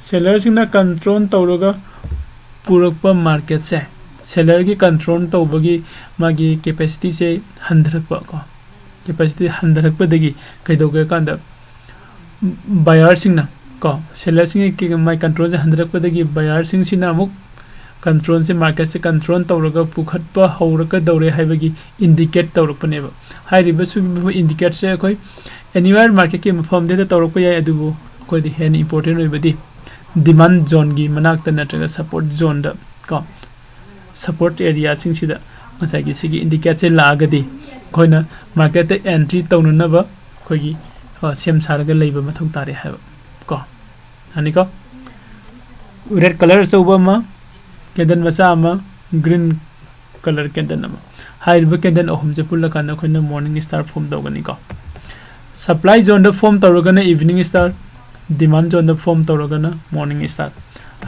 ꯁꯦꯂꯔꯁꯤꯡꯅ ꯀꯟꯇ꯭ꯔꯣꯜ ꯇꯧꯔꯒ ꯄꯨꯔꯛꯄ ꯃꯥꯔꯀꯦꯠꯁꯦ, ꯁꯦꯂꯔꯒꯤ ꯀꯟꯇ꯭ꯔꯣꯜ ꯇꯧꯕꯒꯤ ꯃꯥꯒꯤ ꯀꯦꯄꯦꯁꯤꯇꯤꯁꯦ ꯍꯟꯊꯔꯛꯄ ꯀꯣ, ꯀꯦꯄꯦꯁꯤꯇꯤ ꯍꯟꯊꯔꯛꯄꯗꯒꯤ ꯀꯩꯗꯧꯒꯦ ꯍꯥꯏ ꯀꯥꯟꯗ ꯕꯥꯌꯔꯁꯤꯡꯅ ꯀꯣ, ꯁꯦꯂꯔꯁꯤꯡꯒꯤ ꯃꯥꯏ ꯀꯟꯇ꯭ꯔꯣꯜꯁꯦ ꯍꯟꯊꯔꯛꯄꯗꯒꯤ ꯕꯥꯌꯔꯁꯤꯡꯁꯤꯅ ꯑꯃꯨꯛ ꯀꯟꯇ꯭ꯔꯣꯜꯁꯦ, ꯃꯥꯔꯀꯦꯠꯁꯦ ꯀꯟꯇ꯭ꯔꯣꯜ ꯇꯧꯔꯒ ꯄꯨꯈꯠꯄ ꯍꯧꯔꯛꯀꯗꯧꯔꯦ ꯍꯥꯏꯕꯒꯤ ꯏꯟꯗꯤꯀꯦꯠ ꯇꯧꯔꯛꯄꯅꯦꯕ꯫ ꯍꯥꯏꯔꯤꯕ ꯁꯤꯒꯨꯝꯕ ꯏꯟꯗꯤꯀꯦꯠꯁꯦ ꯑꯩꯈꯣꯏ ꯑꯦꯅꯤꯋꯦꯌꯔ ꯃꯥꯔꯀꯦꯠꯀꯤ ꯃꯐꯝꯗ ꯍꯦꯛꯇ ꯇꯧꯔꯛꯄ ꯌꯥꯏ, ꯑꯗꯨꯕꯨ ꯑꯩꯈꯣꯏꯗꯤ ꯍꯦꯟꯅ ꯏꯝꯄꯣꯔꯇꯦꯟ ꯑꯣꯏꯕꯗꯤ ꯗꯤꯃꯥꯟ ꯖꯣꯟꯒꯤ ꯃꯅꯥꯛꯇ ꯅꯠꯇ꯭ꯔꯒ ꯁꯄꯣꯔꯠ ꯖꯣꯟꯗ ꯀꯣ, ꯁꯄꯣꯔꯠ ꯑꯦꯔꯤꯌꯥꯁꯤꯡꯁꯤꯗ ꯉꯁꯥꯏꯒꯤ ꯁꯤꯒꯤ ꯏꯟꯗꯤꯀꯦꯠꯁꯦ ꯂꯥꯛꯑꯒꯗꯤ ꯑꯩꯈꯣꯏꯅ ꯃꯥꯔꯀꯦꯠꯇ ꯑꯦꯟꯇ꯭ꯔꯤ ꯇꯧꯅꯅꯕ ꯑꯩꯈꯣꯏꯒꯤ, ꯑ, ꯁꯦꯝ ꯁꯥꯔꯒ ꯂꯩꯕ ꯃꯊꯧ ꯇꯥꯔꯦ ꯍꯥꯏꯕ ꯀꯣ꯫ ꯑꯅꯤꯀꯣ, ꯔꯦꯗ ꯀꯂꯔ ꯑꯆꯧꯕ ꯑꯃ, ꯀꯦꯟꯗꯜ ꯃꯆꯥ ꯑꯃ, ꯒ꯭ꯔꯤꯟ ꯀꯂꯔ ꯀꯦꯟꯗꯜ ꯑꯃ꯫ ꯍꯥꯏꯔꯤꯕ ꯀꯦꯟꯗꯜ ꯑꯍꯨꯝꯁꯦ ꯄꯨꯜꯂꯀꯥꯟꯗ ꯑꯩꯈꯣꯏꯅ ꯃꯣꯔꯅꯤꯡ ꯁ꯭ꯇꯥꯔ ꯐꯣꯝ ꯇꯧꯒꯅꯤꯀꯣ꯫ ꯁꯄ꯭ꯂꯥꯏ ꯖꯣꯟꯗ ꯐꯣꯝ ꯇꯧꯔꯒꯅ ꯏꯚꯤꯅꯤꯡ ꯁ꯭ꯇꯥꯔ, ꯗꯤꯃꯥꯟ ꯖꯣꯟꯗ ꯐꯣꯝ ꯇꯧꯔꯒꯅ ꯃꯣꯔꯅꯤꯡ ꯁ꯭ꯇꯥꯔ꯫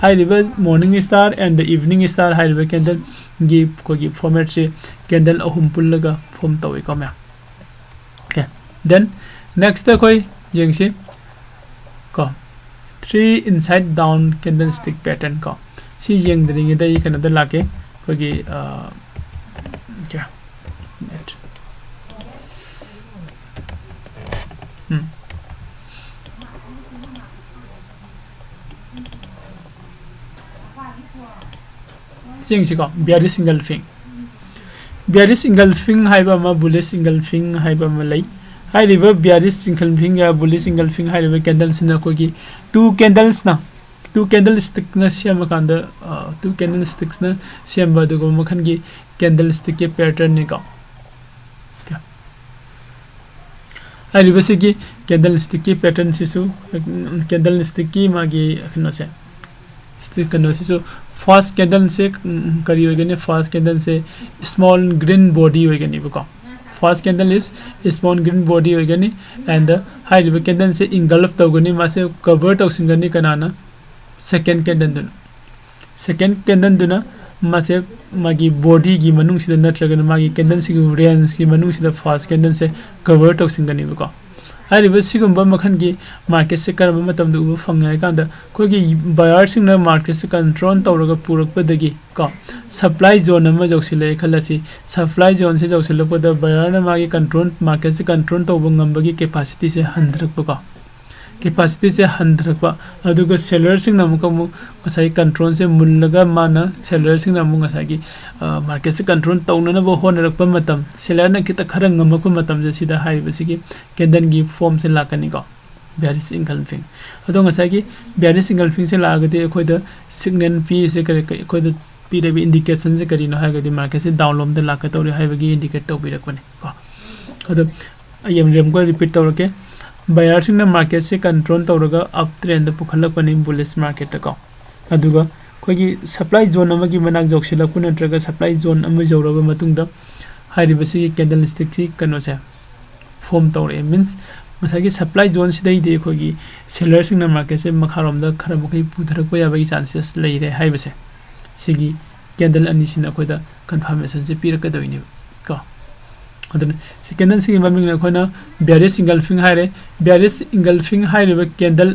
ꯍꯥꯏꯔꯤꯕ morning star and the evening star ꯍꯥꯏꯔꯤꯕ ꯀꯦꯟꯗꯜꯒꯤ ꯑꯩꯈꯣꯏꯒꯤ ꯐꯣꯔꯃꯦꯠꯁꯦ ꯀꯦꯟꯗꯜ ꯑꯍꯨꯝ ꯄꯨꯜꯂꯒ ꯐꯣꯝ ꯇꯧꯏꯀꯣ ꯃꯌꯥꯝ꯫ Okay, then next ꯑꯩꯈꯣꯏ ꯌꯦꯡꯁꯤ ꯀꯣ, three inside down candlestick pattern ꯀꯣ꯫ ꯁꯤ ꯌꯦꯡꯗ꯭ꯔꯤꯉꯩꯗ ꯑꯩ ꯀꯩꯅꯣꯗ ꯂꯥꯛꯀꯦ, ꯑꯩꯈꯣꯏꯒꯤ, ꯑ, okay, net. ꯎꯝ꯫ ꯌꯦꯡꯁꯤꯀꯣ, bearish engulfing꯫ Bearish engulfing ꯍꯥꯏꯕ ꯑꯃ, bullish engulfing ꯍꯥꯏꯕ ꯑꯃ ꯂꯩ꯫ ꯍꯥꯏꯔꯤꯕ bearish engulfing ꯒ bullish engulfing ꯍꯥꯏꯔꯤꯕ ꯀꯦꯟꯗꯜꯁꯤꯅ ꯑꯩꯈꯣꯏꯒꯤ two candles ꯅ, two candlestick ꯅ ꯁꯦꯝꯃꯀꯥꯟꯗ, ꯑ, two candlestick ꯅ ꯁꯦꯝꯕ ꯑꯗꯨꯒꯨꯝꯕ ꯃꯈꯜꯒꯤ candlestick ꯀꯤ pattern ꯅꯤꯀꯣ꯫ Okay꯫ ꯍꯥꯏꯔꯤꯕꯁꯤꯒꯤ candlestick ꯀꯤ pattern ꯁꯤꯁꯨ, ꯎꯝ, candlestick ꯀꯤ ꯃꯥꯒꯤ ꯀꯩꯅꯣꯁꯦ, ꯁꯤ ꯀꯩꯅꯣꯁꯤꯁꯨ, first candle ꯁꯦ, ꯎꯝ, ꯀꯔꯤ ꯑꯣꯏꯒꯅꯤ? First candle say small green body ꯑꯣꯏꯒꯅꯤꯕꯀꯣ꯫ First candle is small green body ꯑꯣꯏꯒꯅꯤ, and ꯍꯥꯏꯔꯤꯕ candle ꯁꯦ engulf ꯇꯧꯒꯅꯤ, ꯃꯥꯁꯦ cover ꯇꯧꯁꯤꯟꯒꯅꯤ꯫ ꯀꯅꯥꯅ? Second candle ꯗꯨꯅ꯫ Second candle ꯗꯨꯅ ꯃꯥꯁꯦ ꯃꯥꯒꯤ ꯕꯣꯗꯤꯒꯤ ꯃꯅꯨꯡꯁꯤꯗ ꯅꯠꯇ꯭ꯔꯒꯅ ꯃꯥꯒꯤ ꯀꯦꯟꯗꯜꯁꯤꯒꯤ ꯔꯦꯟꯖꯀꯤ ꯃꯅꯨꯡꯁꯤꯗ ꯐꯥꯔꯁ ꯀꯦꯟꯗꯜꯁꯦ ꯀꯚꯔ ꯇꯧꯁꯤꯟꯒꯅꯦꯕꯀꯣ꯫ ꯍꯥꯏꯔꯤꯕ ꯁꯤꯒꯨꯝꯕ ꯃꯈꯜꯒꯤ ꯃꯥꯔꯀꯦꯠꯁꯦ ꯀꯔꯝꯕ ꯃꯇꯝꯗ ꯎꯕ ꯐꯪꯉꯦ ꯍꯥꯏ ꯀꯥꯟꯗ, ꯑꯩꯈꯣꯏꯒꯤ ꯕꯥꯌꯔꯁꯤꯡꯅ ꯃꯥꯔꯀꯦꯠꯁꯦ ꯀꯟꯇ꯭ꯔꯣꯜ ꯇꯧꯔꯒ ꯄꯨꯔꯛꯄꯗꯒꯤ ꯀꯣ, ꯁꯄ꯭ꯂꯥꯏ ꯖꯣꯟ ꯑꯃ ꯌꯧꯁꯤꯜꯂꯛꯑꯦ ꯈꯜꯂꯁꯤ꯫ ꯁꯄ꯭ꯂꯥꯏ ꯖꯣꯟꯁꯦ ꯌꯧꯁꯤꯜꯂꯛꯄꯗ ꯕꯥꯌꯔꯅ ꯃꯥꯒꯤ ꯀꯟꯇ꯭ꯔꯣꯜ, ꯃꯥꯔꯀꯦꯠꯁꯦ ꯀꯟꯇ꯭ꯔꯣꯜ ꯇꯧꯕ ꯉꯝꯕꯒꯤ ꯀꯦꯄꯥꯁꯤꯇꯤꯁꯦ ꯍꯟꯊꯔꯛꯄꯀꯣ꯫ ꯀꯦꯄꯥꯁꯤꯇꯤꯁꯦ ꯍꯟꯊꯔꯛꯄ, ꯑꯗꯨꯒ ꯁꯦꯂꯔꯁꯤꯡꯅ ꯑꯃꯨꯛꯀ ꯑꯃꯨꯛ ꯉꯁꯥꯏ ꯀꯟꯇ꯭ꯔꯣꯜꯁꯦ ꯃꯨꯜꯂꯒ ꯃꯥꯅ, ꯁꯦꯂꯔꯁꯤꯡꯅ ꯑꯃꯨꯛ ꯉꯁꯥꯏꯒꯤ, ꯑ, ꯃꯥꯔꯀꯦꯠꯁꯦ ꯀꯟꯇ꯭ꯔꯣꯜ ꯇꯧꯅꯅꯕ ꯍꯣꯠꯅꯔꯛꯄ ꯃꯇꯝ, ꯁꯦꯂꯔꯅ ꯈꯤꯇ ꯈꯔ ꯉꯝꯃꯛꯄ ꯃꯇꯝꯁꯦ ꯁꯤꯗ ꯍꯥꯏꯔꯤꯕꯁꯤꯒꯤ ꯀꯦꯟꯗꯜꯒꯤ ꯐꯣꯝꯁꯦ ꯂꯥꯛꯀꯅꯤꯀꯣ, bearish engulfing꯫ ꯑꯗꯣ ꯉꯁꯥꯏꯒꯤ bearish engulfingꯁꯦ ꯂꯥꯛꯑꯒꯗꯤ ꯑꯩꯈꯣꯏꯗ ꯁꯤꯒꯅꯦꯜ ꯄꯤꯔꯤꯁꯦ ꯀꯔꯤ, ꯀꯔꯤ, ꯑꯩꯈꯣꯏꯗ ꯄꯤꯔꯤꯕ ꯏꯟꯗꯤꯀꯦꯁꯟꯁꯦ ꯀꯔꯤꯅꯣ ꯍꯥꯏꯔꯒꯗꯤ ꯃꯥꯔꯀꯦꯠꯁꯦ ꯗꯥꯎꯟꯂꯣꯝꯗ ꯂꯥꯛꯀꯗꯧꯔꯤ ꯍꯥꯏꯕꯒꯤ ꯏꯟꯗꯤꯀꯦꯠ ꯇꯧꯕꯤꯔꯛꯄꯅꯤ ꯀꯣ꯫ ꯑꯗꯣ ꯑꯩ ꯑꯃꯨꯛ ꯑꯃꯨꯛꯀ ꯔꯤꯄꯤꯠ ꯇꯧꯔꯛꯀꯦ꯫ ꯕꯥꯌꯔꯁꯤꯡꯅ ꯃꯥꯔꯀꯦꯠꯁꯦ ꯀꯟꯇ꯭ꯔꯣꯜ ꯇꯧꯔꯒ ꯑꯞ ꯇ꯭ꯔꯦꯟꯗ ꯄꯨꯈꯠꯂꯛꯄꯅꯤ ꯕꯨꯂꯤꯁ ꯃꯥꯔꯀꯦꯠꯇ ꯀꯣ꯫ ꯑꯗꯨꯒ ꯑꯩꯈꯣꯏꯒꯤ ꯁꯄ꯭ꯂꯥꯏ ꯖꯣꯟ ꯑꯃꯒꯤ ꯃꯅꯥꯛ ꯌꯧꯁꯤꯜꯂꯛꯄ ꯅꯠꯇ꯭ꯔꯒ ꯁꯄ꯭ꯂꯥꯏ ꯖꯣꯟ ꯑꯃ ꯌꯧꯔꯕ ꯃꯇꯨꯡꯗ ꯍꯥꯏꯔꯤꯕꯁꯤꯒꯤ ꯀꯦꯟꯗꯜ ꯁ꯭ꯇꯤꯛꯁꯤ ꯀꯩꯅꯣꯁꯦ ꯐꯣꯝ ꯇꯧꯔꯛꯑꯦ꯫ ꯃꯤꯟꯁ ꯉꯁꯥꯏꯒꯤ ꯁꯄ꯭ꯂꯥꯏ ꯖꯣꯟꯁꯤꯗꯩꯗꯤ ꯑꯩꯈꯣꯏꯒꯤ ꯁꯦꯂꯔꯁꯤꯡꯅ ꯃꯥꯔꯀꯦꯠꯁꯦ ꯃꯈꯥꯔꯣꯝꯗ ꯈꯔ ꯃꯈꯩ ꯄꯨꯊꯔꯛꯄ ꯌꯥꯕꯒꯤ ꯆꯥꯟꯁꯦꯁ ꯂꯩꯔꯦ ꯍꯥꯏꯕꯁꯦ ꯁꯤꯒꯤ ꯀꯦꯟꯗꯜ ꯑꯅꯤꯁꯤꯅ ꯑꯩꯈꯣꯏꯗ ꯀꯟꯐꯥꯔꯃꯦꯁꯟꯁꯦ ꯄꯤꯔꯛꯀꯗꯣꯏꯅꯦꯕ ꯀꯣ꯫ ꯑꯗꯨꯅ ꯁꯤ ꯀꯦꯟꯗꯜꯁꯤꯒꯤ ꯃꯃꯤꯡꯅ ꯑꯩꯈꯣꯏꯅ bearish engulfing ꯍꯥꯏꯔꯦ꯫ Bearish engulfing ꯍꯥꯏꯔꯤꯕ ꯀꯦꯟꯗꯜ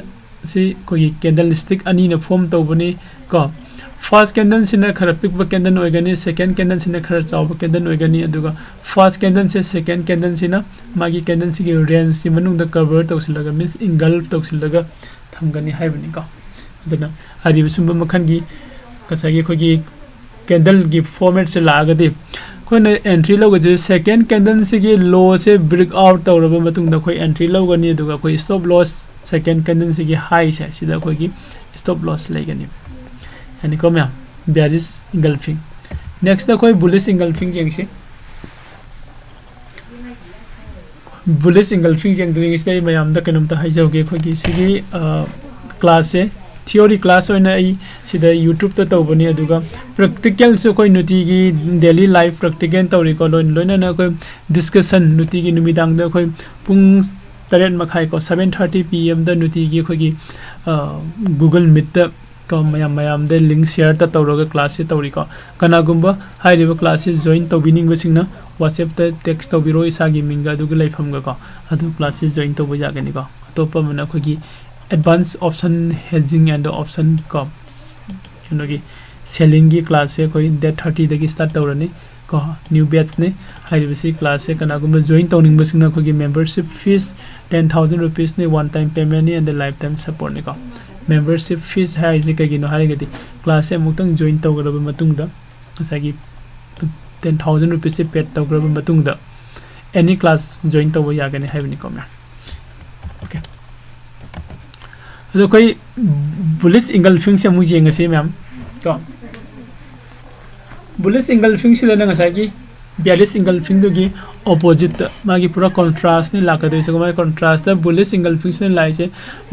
ꯁꯤ ꯑꯩꯈꯣꯏꯒꯤ ꯀꯦꯟꯗꯜ ꯁ꯭ꯇꯤꯛ ꯑꯅꯤꯅ ꯐꯣꯝ ꯇꯧꯕꯅꯤ ꯀꯣ꯫ ꯐꯥꯔꯁ ꯀꯦꯟꯗꯜꯁꯤꯅ ꯈꯔ ꯄꯤꯛꯄ ꯀꯦꯟꯗꯜ ꯑꯣꯏꯒꯅꯤ, ꯁꯦꯀꯦꯟ ꯀꯦꯟꯗꯜꯁꯤꯅ ꯈꯔ ꯆꯥꯎꯕ ꯀꯦꯟꯗꯜ ꯑꯣꯏꯒꯅꯤ, ꯑꯗꯨꯒ ꯐꯥꯔꯁ ꯀꯦꯟꯗꯜꯁꯦ ꯁꯦꯀꯦꯟ ꯀꯦꯟꯗꯜꯁꯤꯅ ꯃꯥꯒꯤ ꯀꯦꯟꯗꯜꯁꯤꯒꯤ ꯔꯦꯟꯖꯀꯤ ꯃꯅꯨꯡꯗ ꯀꯚꯔ ꯇꯧꯁꯤꯜꯂꯒ, ꯃꯤꯟꯁ engulf ꯇꯧꯁꯤꯜꯂꯒ ꯊꯝꯒꯅꯤ ꯍꯥꯏꯕꯅꯤꯀꯣ꯫ ꯑꯗꯨꯅ ꯍꯥꯏꯔꯤꯕ ꯁꯨꯝꯕ ꯃꯈꯜꯒꯤ ꯉꯁꯥꯏꯒꯤ ꯑꯩꯈꯣꯏꯒꯤ ꯀꯦꯟꯗꯜꯒꯤ ꯐꯣꯔꯃꯦꯠꯁꯦ ꯂꯥꯛꯑꯒꯗꯤ ꯑꯩꯈꯣꯏꯅ ꯑꯦꯟꯇ꯭ꯔꯤ ꯂꯧꯒꯗꯣꯏꯁꯦ ꯁꯦꯀꯦꯟ ꯀꯦꯟꯗꯜꯁꯤꯒꯤ ꯂꯣꯁꯦ ꯕ꯭ꯔꯦꯛ ꯑꯥꯎꯠ ꯇꯧꯔꯕ ꯃꯇꯨꯡꯗ ꯑꯩꯈꯣꯏ ꯑꯦꯟꯇ꯭ꯔꯤ ꯂꯧꯒꯅꯤ, ꯑꯗꯨꯒ ꯑꯩꯈꯣꯏ ꯁ꯭ꯇꯣꯞ ꯂꯣꯁ ꯁꯦꯀꯦꯟ ꯀꯦꯟꯗꯜꯁꯤꯒꯤ ꯍꯥꯏꯁꯦ ꯁꯤꯗ ꯑꯩꯈꯣꯏꯒꯤ ꯁ꯭ꯇꯣꯞ ꯂꯣꯁ ꯂꯩꯒꯅꯤ꯫ ꯌꯥꯅꯤꯀꯣ ꯃꯌꯥꯝ? Bearish engulfing꯫ ꯅꯦꯛꯁꯇ ꯑꯩꯈꯣꯏ bullish engulfing ꯌꯦꯡꯁꯤ꯫ Bullish engulfing ꯌꯦꯡꯗ꯭ꯔꯤꯉꯩꯁꯤꯗ ꯑꯩ ꯃꯌꯥꯝꯗ ꯀꯩꯅꯣꯝꯇ ꯍꯥꯏꯖꯍꯧꯒꯦ꯫ ꯑꯩꯈꯣꯏꯒꯤ ꯁꯤꯒꯤ, ꯑ, ꯀ꯭ꯂꯥꯁꯁꯦ theory class ꯑꯣꯏꯅ ꯑꯩ ꯁꯤꯗ YouTube-ꯇ ꯇꯧꯕꯅꯤ, ꯑꯗꯨꯒ ꯄ꯭ꯔꯦꯛꯇꯤꯀꯦꯜꯁꯨ ꯑꯩꯈꯣꯏ ꯅꯨꯡꯇꯤꯒꯤ daily life practical ꯇꯧꯔꯤꯀꯣ꯫ ꯂꯣꯏ-, ꯂꯣꯏꯅꯅ ꯑꯩꯈꯣꯏ ꯗꯤꯁꯀꯁꯟ ꯅꯨꯡꯇꯤꯒꯤ ꯅꯨꯃꯤꯗꯥꯡꯗ ꯑꯩꯈꯣꯏ ꯄꯨꯡ ꯇꯔꯦꯠ ꯃꯈꯥꯏ ꯀꯣ, seven thirty P M-ꯗ ꯅꯨꯡꯇꯤꯒꯤ ꯑꯩꯈꯣꯏꯒꯤ, ꯑ, Google Meet-ꯇ ꯀꯣ, ꯃꯌꯥꯝ ꯃꯌꯥꯝꯗ link share ꯇ ꯇꯧꯔꯒ class ꯁꯦ ꯇꯧꯔꯤꯀꯣ꯫ ꯀꯅꯥꯒꯨꯝꯕ ꯍꯥꯏꯔꯤꯕ class ꯁꯦ join ꯇꯧꯕꯤꯅꯤꯡꯕꯁꯤꯡꯅ WhatsApp ꯇ text ꯇꯧꯕꯤꯔꯣ, ꯏꯁꯥꯒꯤ ꯃꯤꯡꯒ ꯑꯗꯨꯒ ꯂꯩꯐꯝꯒ ꯀꯣ, ꯑꯗꯨ class ꯁꯦ join ꯇꯧꯕ ꯌꯥꯒꯅꯤꯀꯣ꯫ ꯑꯇꯣꯞꯄ ꯑꯃꯅ ꯑꯩꯈꯣꯏꯒꯤ advance option hedging and option ꯀꯣ, ꯀꯩꯅꯣꯒꯤ selling ꯒꯤ class ꯁꯦ ꯑꯩꯈꯣꯏ date thirty ꯗꯒꯤ start ꯇꯧꯔꯅꯤ ꯀꯣ, new batch ꯅꯤ꯫ ꯍꯥꯏꯔꯤꯕꯁꯤ class ꯁꯦ ꯀꯅꯥꯒꯨꯝꯕ join ꯇꯧꯅꯤꯡꯕꯁꯤꯡꯅ ꯑꯩꯈꯣꯏꯒꯤ membership fees ten thousand rupees ꯅꯤ, one time payment ꯅꯤ and lifetime support ꯅꯤꯀꯣ꯫ Membership fees ꯍꯥꯏꯔꯤꯁꯤ ꯀꯩꯒꯤꯅꯣ ꯍꯥꯏꯔꯒꯗꯤ class ꯁꯦ ꯑꯃꯨꯛꯇꯪ join ꯇꯧꯈ꯭ꯔꯕ ꯃꯇꯨꯡꯗ ꯉꯁꯥꯏꯒꯤ ten thousand rupees ꯁꯦ paid ꯇꯧꯈ꯭ꯔꯕ ꯃꯇꯨꯡꯗ any class join ꯇꯧꯕ ꯌꯥꯒꯅꯤ ꯍꯥꯏꯕꯅꯤꯀꯣ ꯃꯌꯥꯝ꯫ Okay꯫ ꯑꯗꯣ ꯑꯩꯈꯣꯏ bullish engulfing ꯁꯦ ꯑꯃꯨꯛ ꯌꯦꯡꯉꯁꯤ ꯃꯌꯥꯝ ꯀꯣ꯫ Bullish engulfing ꯁꯤꯗꯅ ꯉꯁꯥꯏꯒꯤ bearish engulfing ꯗꯨꯒꯤ opposite ꯇ ꯃꯥꯒꯤ ꯄꯨꯔꯥ contrast ꯅꯤ ꯂꯥꯛꯀꯗꯣꯏꯁꯦ꯫ ꯃꯥꯒꯤ contrast ꯇ bullish engulfing ꯁꯤꯅ ꯂꯥꯛꯏꯁꯦ꯫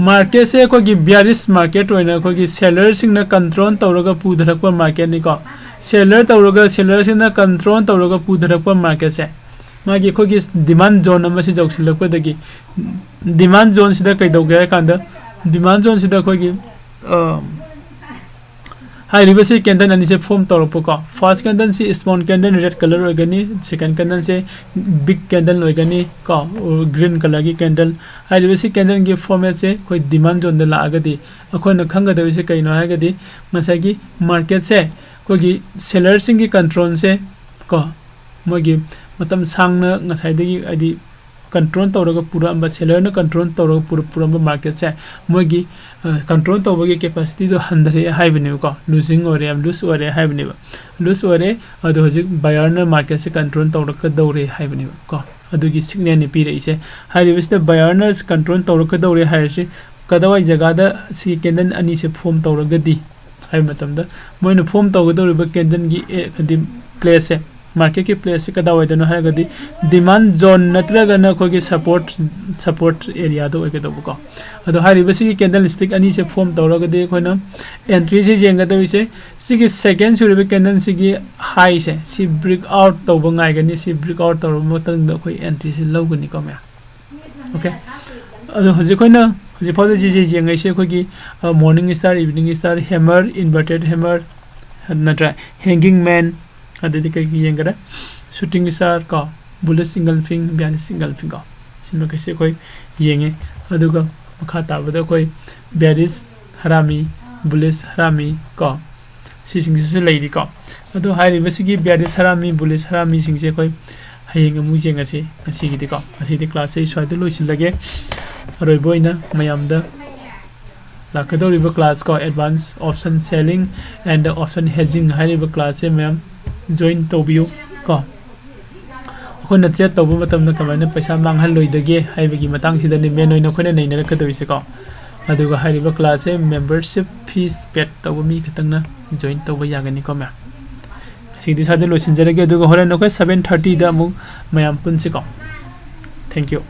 Market ꯁꯦ ꯑꯩꯈꯣꯏꯒꯤ bearish market ꯑꯣꯏꯅ ꯑꯩꯈꯣꯏꯒꯤ seller ꯁꯤꯡꯅ control ꯇꯧꯔꯒ ꯄꯨꯊꯔꯛꯄ market ꯅꯤꯀꯣ꯫ Seller ꯇꯧꯔꯒ, seller ꯁꯤꯡꯅ control ꯇꯧꯔꯒ ꯄꯨꯊꯔꯛꯄ market ꯁꯦ ꯃꯥꯒꯤ ꯑꯩꯈꯣꯏꯒꯤ demand zone ꯑꯃꯁꯤ ꯌꯧꯁꯤꯜꯂꯛꯄꯗꯒꯤ, demand zone ꯁꯤꯗ ꯀꯩꯗꯧꯒꯦ ꯍꯥꯏ ꯀꯥꯟꯗ, demand zone ꯁꯤꯗ ꯑꯩꯈꯣꯏꯒꯤ, ꯑ, ꯍꯥꯏꯔꯤꯕꯁꯤ candle ꯑꯅꯤꯁꯦ form ꯇꯧꯔꯛꯄꯀꯣ꯫ First candle ꯁꯤ small candle red colour ꯑꯣꯏꯒꯅꯤ, second candle ꯁꯦ big candle ꯑꯣꯏꯒꯅꯤ ꯀꯣ, green colour ꯒꯤ candle꯫ ꯍꯥꯏꯔꯤꯕꯁꯤ candle ꯒꯤ format ꯁꯦ ꯑꯩꯈꯣꯏ demand zone ꯗ ꯂꯥꯛꯑꯒꯗꯤ ꯑꯩꯈꯣꯏꯅ ꯈꯪꯒꯗꯕꯁꯦ ꯀꯩꯅꯣ ꯍꯥꯏꯔꯒꯗꯤ ꯉꯁꯥꯏꯒꯤ market ꯁꯦ ꯑꯩꯈꯣꯏꯒꯤ seller ꯁꯤꯡꯒꯤ control ꯁꯦ ꯀꯣ, ꯃꯣꯏꯒꯤ ꯃꯇꯝ ꯁꯥꯡꯅ ꯉꯁꯥꯏꯗꯒꯤ ꯍꯥꯏꯗꯤ control ꯇꯧꯔꯒ ꯄꯨꯔꯛꯑꯝꯕ, seller ꯅ control ꯇꯧꯔꯒ ꯄꯨꯔ-, ꯄꯨꯔꯛꯑꯝꯕ market ꯁꯦ ꯃꯣꯏꯒꯤ, ꯑ, control ꯇꯧꯕꯒꯤ capacity ꯗꯣ ꯍꯟꯊꯔꯛꯑꯦ ꯍꯥꯏꯕꯅꯦꯕꯀꯣ, losing ꯑꯣꯏꯔꯦ, loose ꯑꯣꯏꯔꯦ ꯍꯥꯏꯕꯅꯦꯕ꯫ Loose ꯑꯣꯏꯔꯦ, ꯑꯗꯣ ꯍꯧꯖꯤꯛ buyer ꯅ market ꯁꯦ control ꯇꯧꯔꯛꯀꯗꯧꯔꯦ ꯍꯥꯏꯕꯅꯦꯕꯀꯣ꯫ ꯑꯗꯨꯒꯤ signal ꯅꯤ ꯄꯤꯔꯛꯏꯁꯦ꯫ ꯍꯥꯏꯔꯤꯕꯁꯤꯗ buyer ꯅ control ꯇꯧꯔꯛꯀꯗꯧꯔꯦ ꯍꯥꯏꯔꯤꯁꯤ ꯀꯗꯥꯏꯋꯥꯏ ꯖꯒꯥꯗ ꯁꯤ candle ꯑꯅꯤꯁꯦ form ꯇꯧꯔꯒꯗꯤ ꯍꯥꯏꯕ ꯃꯇꯝꯗ ꯃꯣꯏꯅ form ꯇꯧꯒꯗꯧꯔꯤꯕ candle ꯒꯤ, ꯑꯦ, ꯍꯥꯏꯗꯤ place ꯁꯦ, market ꯀꯤ place ꯁꯦ ꯀꯗꯥꯏꯋꯥꯏꯗꯅꯣ ꯍꯥꯏꯔꯒꯗꯤ demand zone ꯅꯠꯇ꯭ꯔꯒꯅ ꯑꯩꯈꯣꯏꯒꯤ support, support area ꯗ ꯑꯣꯏꯒꯗꯧꯕꯀꯣ꯫ ꯑꯗꯣ ꯍꯥꯏꯔꯤꯕ ꯁꯤꯒꯤ candlestick ꯑꯅꯤꯁꯦ form ꯇꯧꯔꯒꯗꯤ ꯑꯩꯈꯣꯏꯅ entry ꯁꯦ ꯌꯦꯡꯒꯗꯧꯔꯤꯁꯦ ꯁꯤꯒꯤ second ꯁꯨꯔꯤꯕ candle ꯁꯤꯒꯤ high ꯁꯦ ꯁꯤ break out ꯇꯧꯕ ꯉꯥꯏꯒꯅꯤ꯫ ꯁꯤ break out ꯇꯧꯔꯕ ꯃꯇꯨꯡꯗ ꯑꯩꯈꯣꯏ entry ꯁꯦ ꯂꯧꯒꯅꯤꯀꯣ ꯃꯌꯥꯝ꯫ Okay꯫ ꯑꯗꯣ ꯍꯧꯖꯤꯛ ꯑꯩꯈꯣꯏꯅ ꯍꯧꯖꯤꯛ ꯐꯥꯎꯗ ꯁꯤꯁꯦ ꯌꯦꯡꯉꯛꯏꯁꯦ ꯑꯩꯈꯣꯏꯒꯤ morning star, evening star, hammer, inverted hammer, ꯅꯠꯇ꯭ꯔꯥ, hanging man, ꯑꯗꯨꯗꯤ ꯀꯩꯀꯩ ꯌꯦꯡꯈꯔꯦ? Shooting star ꯀꯣ, bullish engulfing, bearish engulfing ꯀꯣ, ꯁꯤ ꯃꯈꯩꯁꯦ ꯑꯩꯈꯣꯏ ꯌꯦꯡꯉꯦ꯫ ꯑꯗꯨꯒ ꯃꯈꯥ ꯇꯥꯕꯗ ꯑꯩꯈꯣꯏ bearish ꯍꯔꯥꯃꯤ, bullish ꯍꯔꯥꯃꯤ ꯀꯣ, ꯁꯤꯁꯤꯡꯁꯤꯁꯨ ꯂꯩꯔꯤꯀꯣ꯫ ꯑꯗꯣ ꯍꯥꯏꯔꯤꯕꯁꯤꯒꯤ bearish ꯍꯔꯥꯃꯤ, bullish ꯍꯔꯥꯃꯤꯁꯤꯡꯁꯦ ꯑꯩꯈꯣꯏ ꯍꯌꯦꯡ ꯑꯃꯨꯛ ꯌꯦꯡꯉꯁꯤ꯫ ꯉꯁꯤꯒꯤꯗꯤꯀꯣ, ꯉꯁꯤꯗꯤ class ꯑꯩ ꯁ꯭ꯋꯥꯏꯗ ꯂꯣꯏꯁꯤꯜꯂꯒꯦ꯫ ꯑꯔꯣꯏꯕ ꯑꯣꯏꯅ ꯃꯌꯥꯝꯗ ꯂꯥꯛꯀꯗꯧꯔꯤꯕ class ꯀꯣ, advance option selling and option hedging ꯍꯥꯏꯔꯤꯕ class ꯁꯦ ꯃꯌꯥꯝ join ꯇꯧꯕꯤꯌꯨ ꯀꯣ꯫ ꯑꯩꯈꯣꯏꯅ trade ꯇꯧꯕ ꯃꯇꯝꯗ ꯀꯃꯥꯏꯅ ꯄꯩꯁꯥ ꯃꯥꯡꯍꯜꯂꯣꯏꯗꯒꯦ ꯍꯥꯏꯕꯒꯤ ꯃꯇꯥꯡꯁꯤꯗꯅꯤ main ꯑꯣꯏꯅ ꯑꯩꯈꯣꯏꯅ ꯅꯩꯅꯔꯛꯀꯗꯧꯔꯤꯁꯦꯀꯣ꯫ ꯑꯗꯨꯒ ꯍꯥꯏꯔꯤꯕ class ꯁꯦ membership fees paid ꯇꯧꯕ ꯃꯤ ꯈꯛꯇꯪꯅ join ꯇꯧꯕ ꯌꯥꯒꯅꯤꯀꯣ ꯃꯌꯥꯝ꯫ ꯉꯁꯤꯒꯤꯗꯤ ꯁ꯭ꯋꯥꯏꯗ ꯂꯣꯏꯁꯤꯟꯖꯔꯒꯦ, ꯑꯗꯨꯒ ꯍꯣꯔꯦꯟ ꯑꯩꯈꯣꯏ seven thirty ꯗ ꯑꯃꯨꯛ ꯃꯌꯥꯝ ꯄꯨꯟꯁꯤꯀꯣ꯫ Thank you꯫